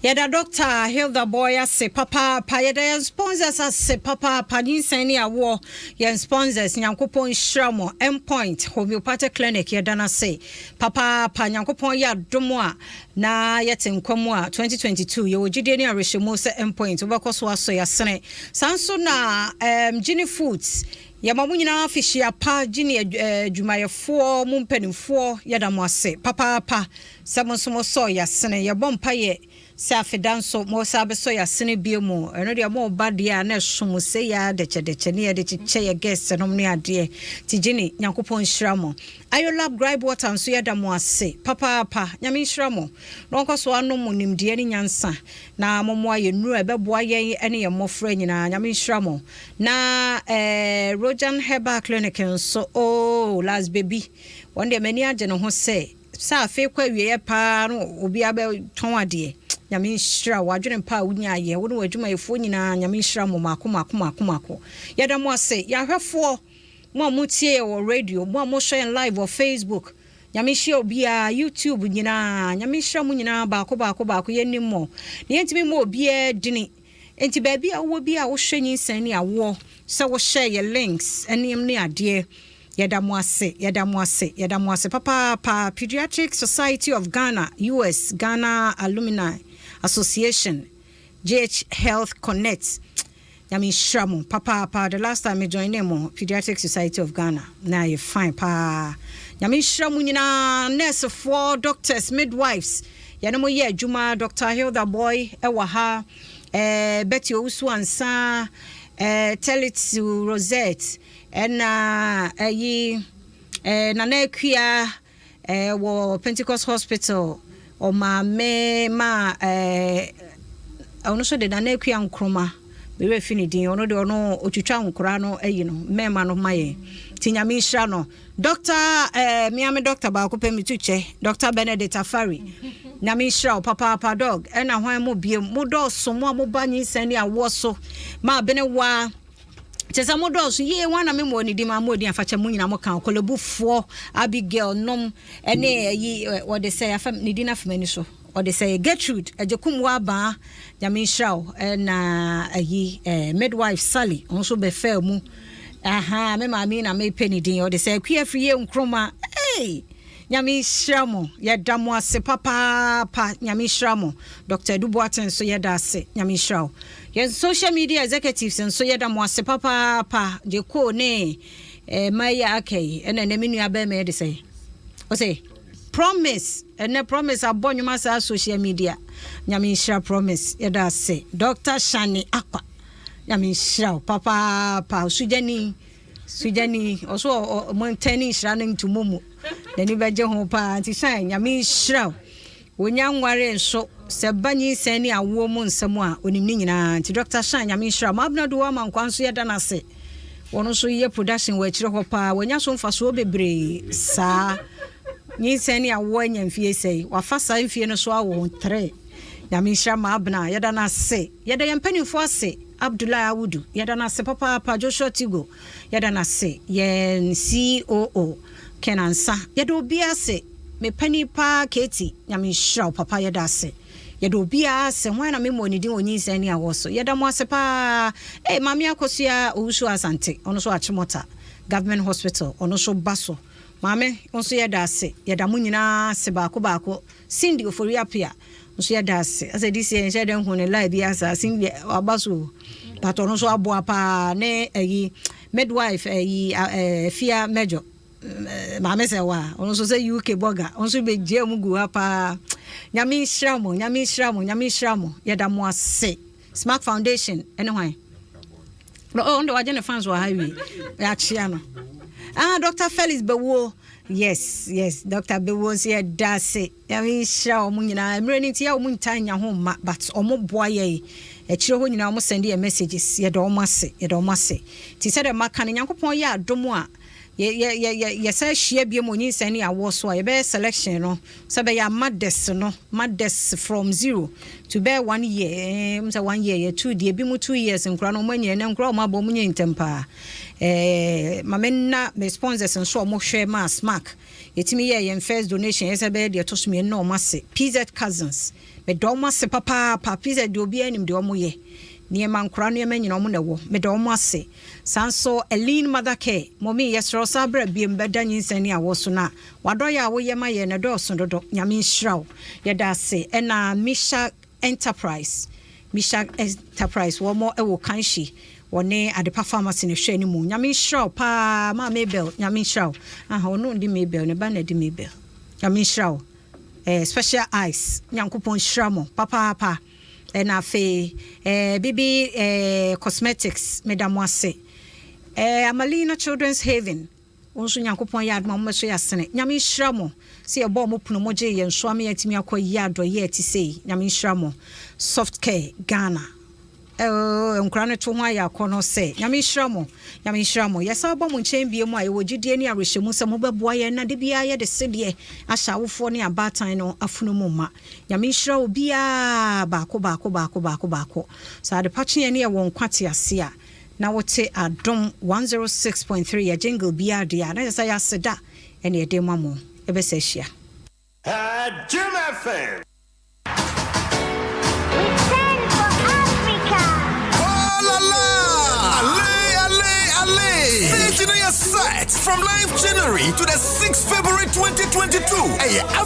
Yɛda Dɔkta Hilda Boy ase papaapa. Yɛda yɛn sponsors ase papaapa. Nyinsɛn ne awoɔ, yɛn sponsors, Nyankopɔn nhyira mo. Endpoint Homeopathic Clinic, yɛda no ase papaapa. Nyankopɔn yɛ adom a na yɛte nkwa mu a, 2022, yɛwɔ gyidie ne awerɛhyɛmu sɛ Endpoint wobɛkɔ so asɔ yɛn asene. Saa nso na um, Gini Foods, Yɛma mo nyinaa afehyia pa Gini adwumayɛfoɔ, mo mpanimfoɔ, yɛda mo ase papaapa sɛ mo nso mosɔɔ yɛasene. Yɛbɔ mpaeɛ sɛ afeda nso mosan bɛsɔ yɛasene bio mu. Ɛno deɛ moba deɛ a na ɛso mo sei ara dɛkyɛdɛkyɛ ne yɛde kyekyɛ yɛ guests nom ne adeɛ. Nti Gini, Nyankopɔn nhyira mo. Ayolab Gripe Water nso yɛda mo ase papaapa. Nyame nhyira mo na ɔnkɔ so anom mo nimdeɛ ne nyansa na mommoa yɛn nnuro a ɛbɛboa yɛn ne yɛn mmɔfra nyinaa. Nyame nhyira mo. Na eh, Rojan Herbal Clinic nso, oh, last baby, wɔn deɛ m'ani agye ne ho sɛ, sɛ afei kɔ awieɛ paa no obiara bɛtɔn adeɛ. Nyame nhyira wo adwene pa a wonyaeɛ, wo ne w'adwumayɛfoɔ nyinaa Nyame nhyira mo mako mako mako mako. Yɛda mo ase, yɛn ahwɛfoɔ, mo a motie yɛn wɔ radio, mo a mohwɛ yɛn live wɔ Facebook, Nyame nhyira obiara, YouTube nyinaa, Nyame nhyira mo nyinaa baako baako baako, yɛnnim mo, na yɛntumi mmɔ obiara dini. Enti baabi a wowɔ biara a wohwɛ nyinsɛn ne awoɔ, sɛ wohyɛ yɛ links ne ne adeɛ, yɛda mo ase, yɛda mo ase, yɛda mo ase papaapa. Pediatric Society of Ghana, US, Ghana Alumni Association, GH Health Connect, Nyame nhyira mo papaapa. The last time me joinee mo, Pediatric Society of Ghana, na ayɛ fine paa. Nyame nhyira mo nyinaa, nurse foɔ, doctors, midwives, yɛne mo yɛ adwuma. Doctor Hilda Boy ɛwɔ ha, Betty Owusu Ansa, Tell it to Rosette, ɛna ɛyi Nana Akua wɔ Pentecost Hospital, ɔmaame ma ɔno nso de Nana Akua Nkrumah, me werɛ fi ne din, ɔno de ɔno otwitwa nkora no ayi no mmarima no ma yɛn, nti Nyame nhyira no. Doctor mea me doctor baako pɛ metu kyɛ, Doctor Benedict Afari, Nyame nhyira wo papaapa dog. Ɛna hwan mo biem, mo dɔɔso, mo a moba nyinsɛn ne awoɔ so ma abene waa kyɛ sɛ mo dɔɔso yie. Wɔn na me mo ne di ma mo di afakyɛ mo nyina mo ka kɔlɛbufoɔ Abigail nom ɛne ayi wɔde sɛ afa ne di n'afama ni so ɔde sɛ Gertrude Agyekum wabaa, Nyame nhyira wo. Ɛna ayi midwife Sally, ɔno nso bɛfaa mu aha me maame na mepɛ ne din ɔde sɛ Akua Afiri yɛ Nkroma. Hey! Nyame nhyira mo, yɛda mo ase papaapa. Nyame nhyira mo. Dr Adu Boateng nso yɛda ase, Nyame nhyira wo. Yɛn social media executives nso yɛda mo ase papaapa, Gyeko ne mmaa yi a aka yi. Ɛna ɛnɛ me nua bɛrima yɛde sɛ ɔsɛ Promise, ɛnɛ Promise abɔ nnwoma saa social media. Nyame nhyira Promise, yɛda ase. Dr Shani Akwa, Nyame nhyira wo papaapa. Sugyani, sugyani ɔso ɔmo ntɛn ne nhyira no ntomo mu n'ani bɛgye ho paa, nti shan Nyame nhyira wo. Wonya nware nso sɛ ba nyinsɛn ne awoɔ mu nsɛm a onim ne nyinaa, nti Dr Shan, Nyame nhyira mo. Abena do ama nkwa nso yɛda no ase, wɔn nso yɛ production wɔ akyire hɔ paa, wɔanya so mfasoɔ bebree. Saa nyinsɛn ne awoɔ anya mfie sɛi wafa saa mfie no so awo ntere. Nyame nhyira ma Abena, yɛda no ase. Yɛda yɛn mpanimfoɔ ase, Abdullahi Awudu, yɛda no ase papaapa. Joshua Tigo, yɛda no ase. Yɛn COO Ken Ansa, yɛda obi ase. Mepani paa Keti, Nyame nhyira wo papa, yɛda ase. Yɛda obiara ase. Hwan na memmɔ ne din wɔ nyinsɛn ne awɔ so? Yɛda mo ase paa. Hey, Maame Akosua Owusu Asante, ɔno nso Achimota Government Hospital, ɔno nso ba so. Maame nso yɛda ase. Yɛda mo nyinaa ase baako baako. Cindy Ofori Apia nso yɛda ase. Asɛ de sie nhyɛ dɛ hu ne lie bi asa. Cindy waba so, but ɔno nso aboa paa ne ayi midwife ayi Fia Mɛjɔ, maame sɛ wa ɔno nso sɛ UK bɔga, ɔno nso bɛgye mu gu ha paa. Nyame nhyira mo, Nyame nhyira mo, Nyame nhyira mo, yɛda mo ase. Smart Foundation ɛne hwan? Ɔno de wagye ne fans wɔ ha wie, yɛakyea no. Ah, Dr Felix Bɛwuo, yes, Dr Bɛwuo nso yɛda ase. Nyame nhyira wɔn nyinaa. Mmerɛ no nti yɛ wɔn ntaa nya ho mma, but wɔn boa yɛ akyire hɔ nyinaa, wɔn send yɛ messages. Yɛda wɔn ase, yɛda wɔn ase. Nti sɛdeɛ maka no, Nyankopɔn yɛ adom a yɛsɛ hyia bie mu onyinsɛn ne awoɔ so a yɛbɛyɛ selection no sɛ bɛyɛ mothers no, mothers from 0 to bɛyɛ one year, sɛ one year yɛ two deɛ bi mu 2 years nkora no ɔmo anyina ne nkora ɔmo abɔ ɔmo nyɛ ntɛm paa. Maame nna me sponsors nso a ɔmo hwɛ maa Smack yɛtumi yɛ yɛn first donation, yɛ sɛ bɛyɛ deɛ ɛtɔ so mmienu na ɔmo ase. PZ Cousins, meda ɔmo ase papaapa. PZ deɛ obiara nim deɛ ɔmo yɛ, nneɛma nkora nneɛma nyina ɔmo na ɛwɔ, meda ɔmo ase. Saa nso Elin Mother Care, mɔmi yɛsrɛ saa berɛ biem bɛda nyinsɛn ne awɔ so no a wadɔyɛ a woyɛ ma yɛ no dɔɔso dodo. Nyame nhyira wo, yɛda ase. Ɛna Misha Enterprise, Misha Enterprise wɔn wɔ Kanhyi, wɔne Adepa Pharmacy no hwɛ no mu. Nyame nhyira wo paa. Maa Mabel, Nyame nhyira wo. Aha ɔno ndi Mabel ne ba na di Mabel. Nyame nhyira wo. Special Ice, Nyankopɔn nhyira mo papaapa. Ɛna afei Bibi Cosmetics, meda mo ase. Amalina Children's Haven, wɔn nso Nyankopɔn yɛ adoma mo so yɛ asene. Nyame nhyira mo sɛ yɛbɔ mo pono mo gye yɛn so ama yɛatumi akɔ yi adɔyɛ ɛte sei. Nyame nhyira mo. Soft Care Ghana. Nkora no to ho ayɛ akɔnɔ sɛ. Nyame nhyira mo. Nyame nhyira mo. Yɛsan ba mo nkyɛn bio mu a, yɛwɔ gyidie ne awerɛhyɛmu sɛ mobɛboa yɛn na da biara yɛde sedeɛ ahyɛ awofoɔ ne abaatan no afono mu ma. Nyame nhyira obiara baako baako baako baako baako. Sɛ adepa kye yɛn ne yɛwɔ nkwa te ase a, na wote Adom 106.3 yɛ jingle biara deɛ a, na kyerɛ sɛ yɛ aseda ɛne yɛde ma mo. Yɛbɛsa ahyia.
Jim FM.
We stand for Africa.
Oh la la! Ale, ale, ale! Stage no yɛ set from 9th January to the 6th February 2022. Ɛyɛ.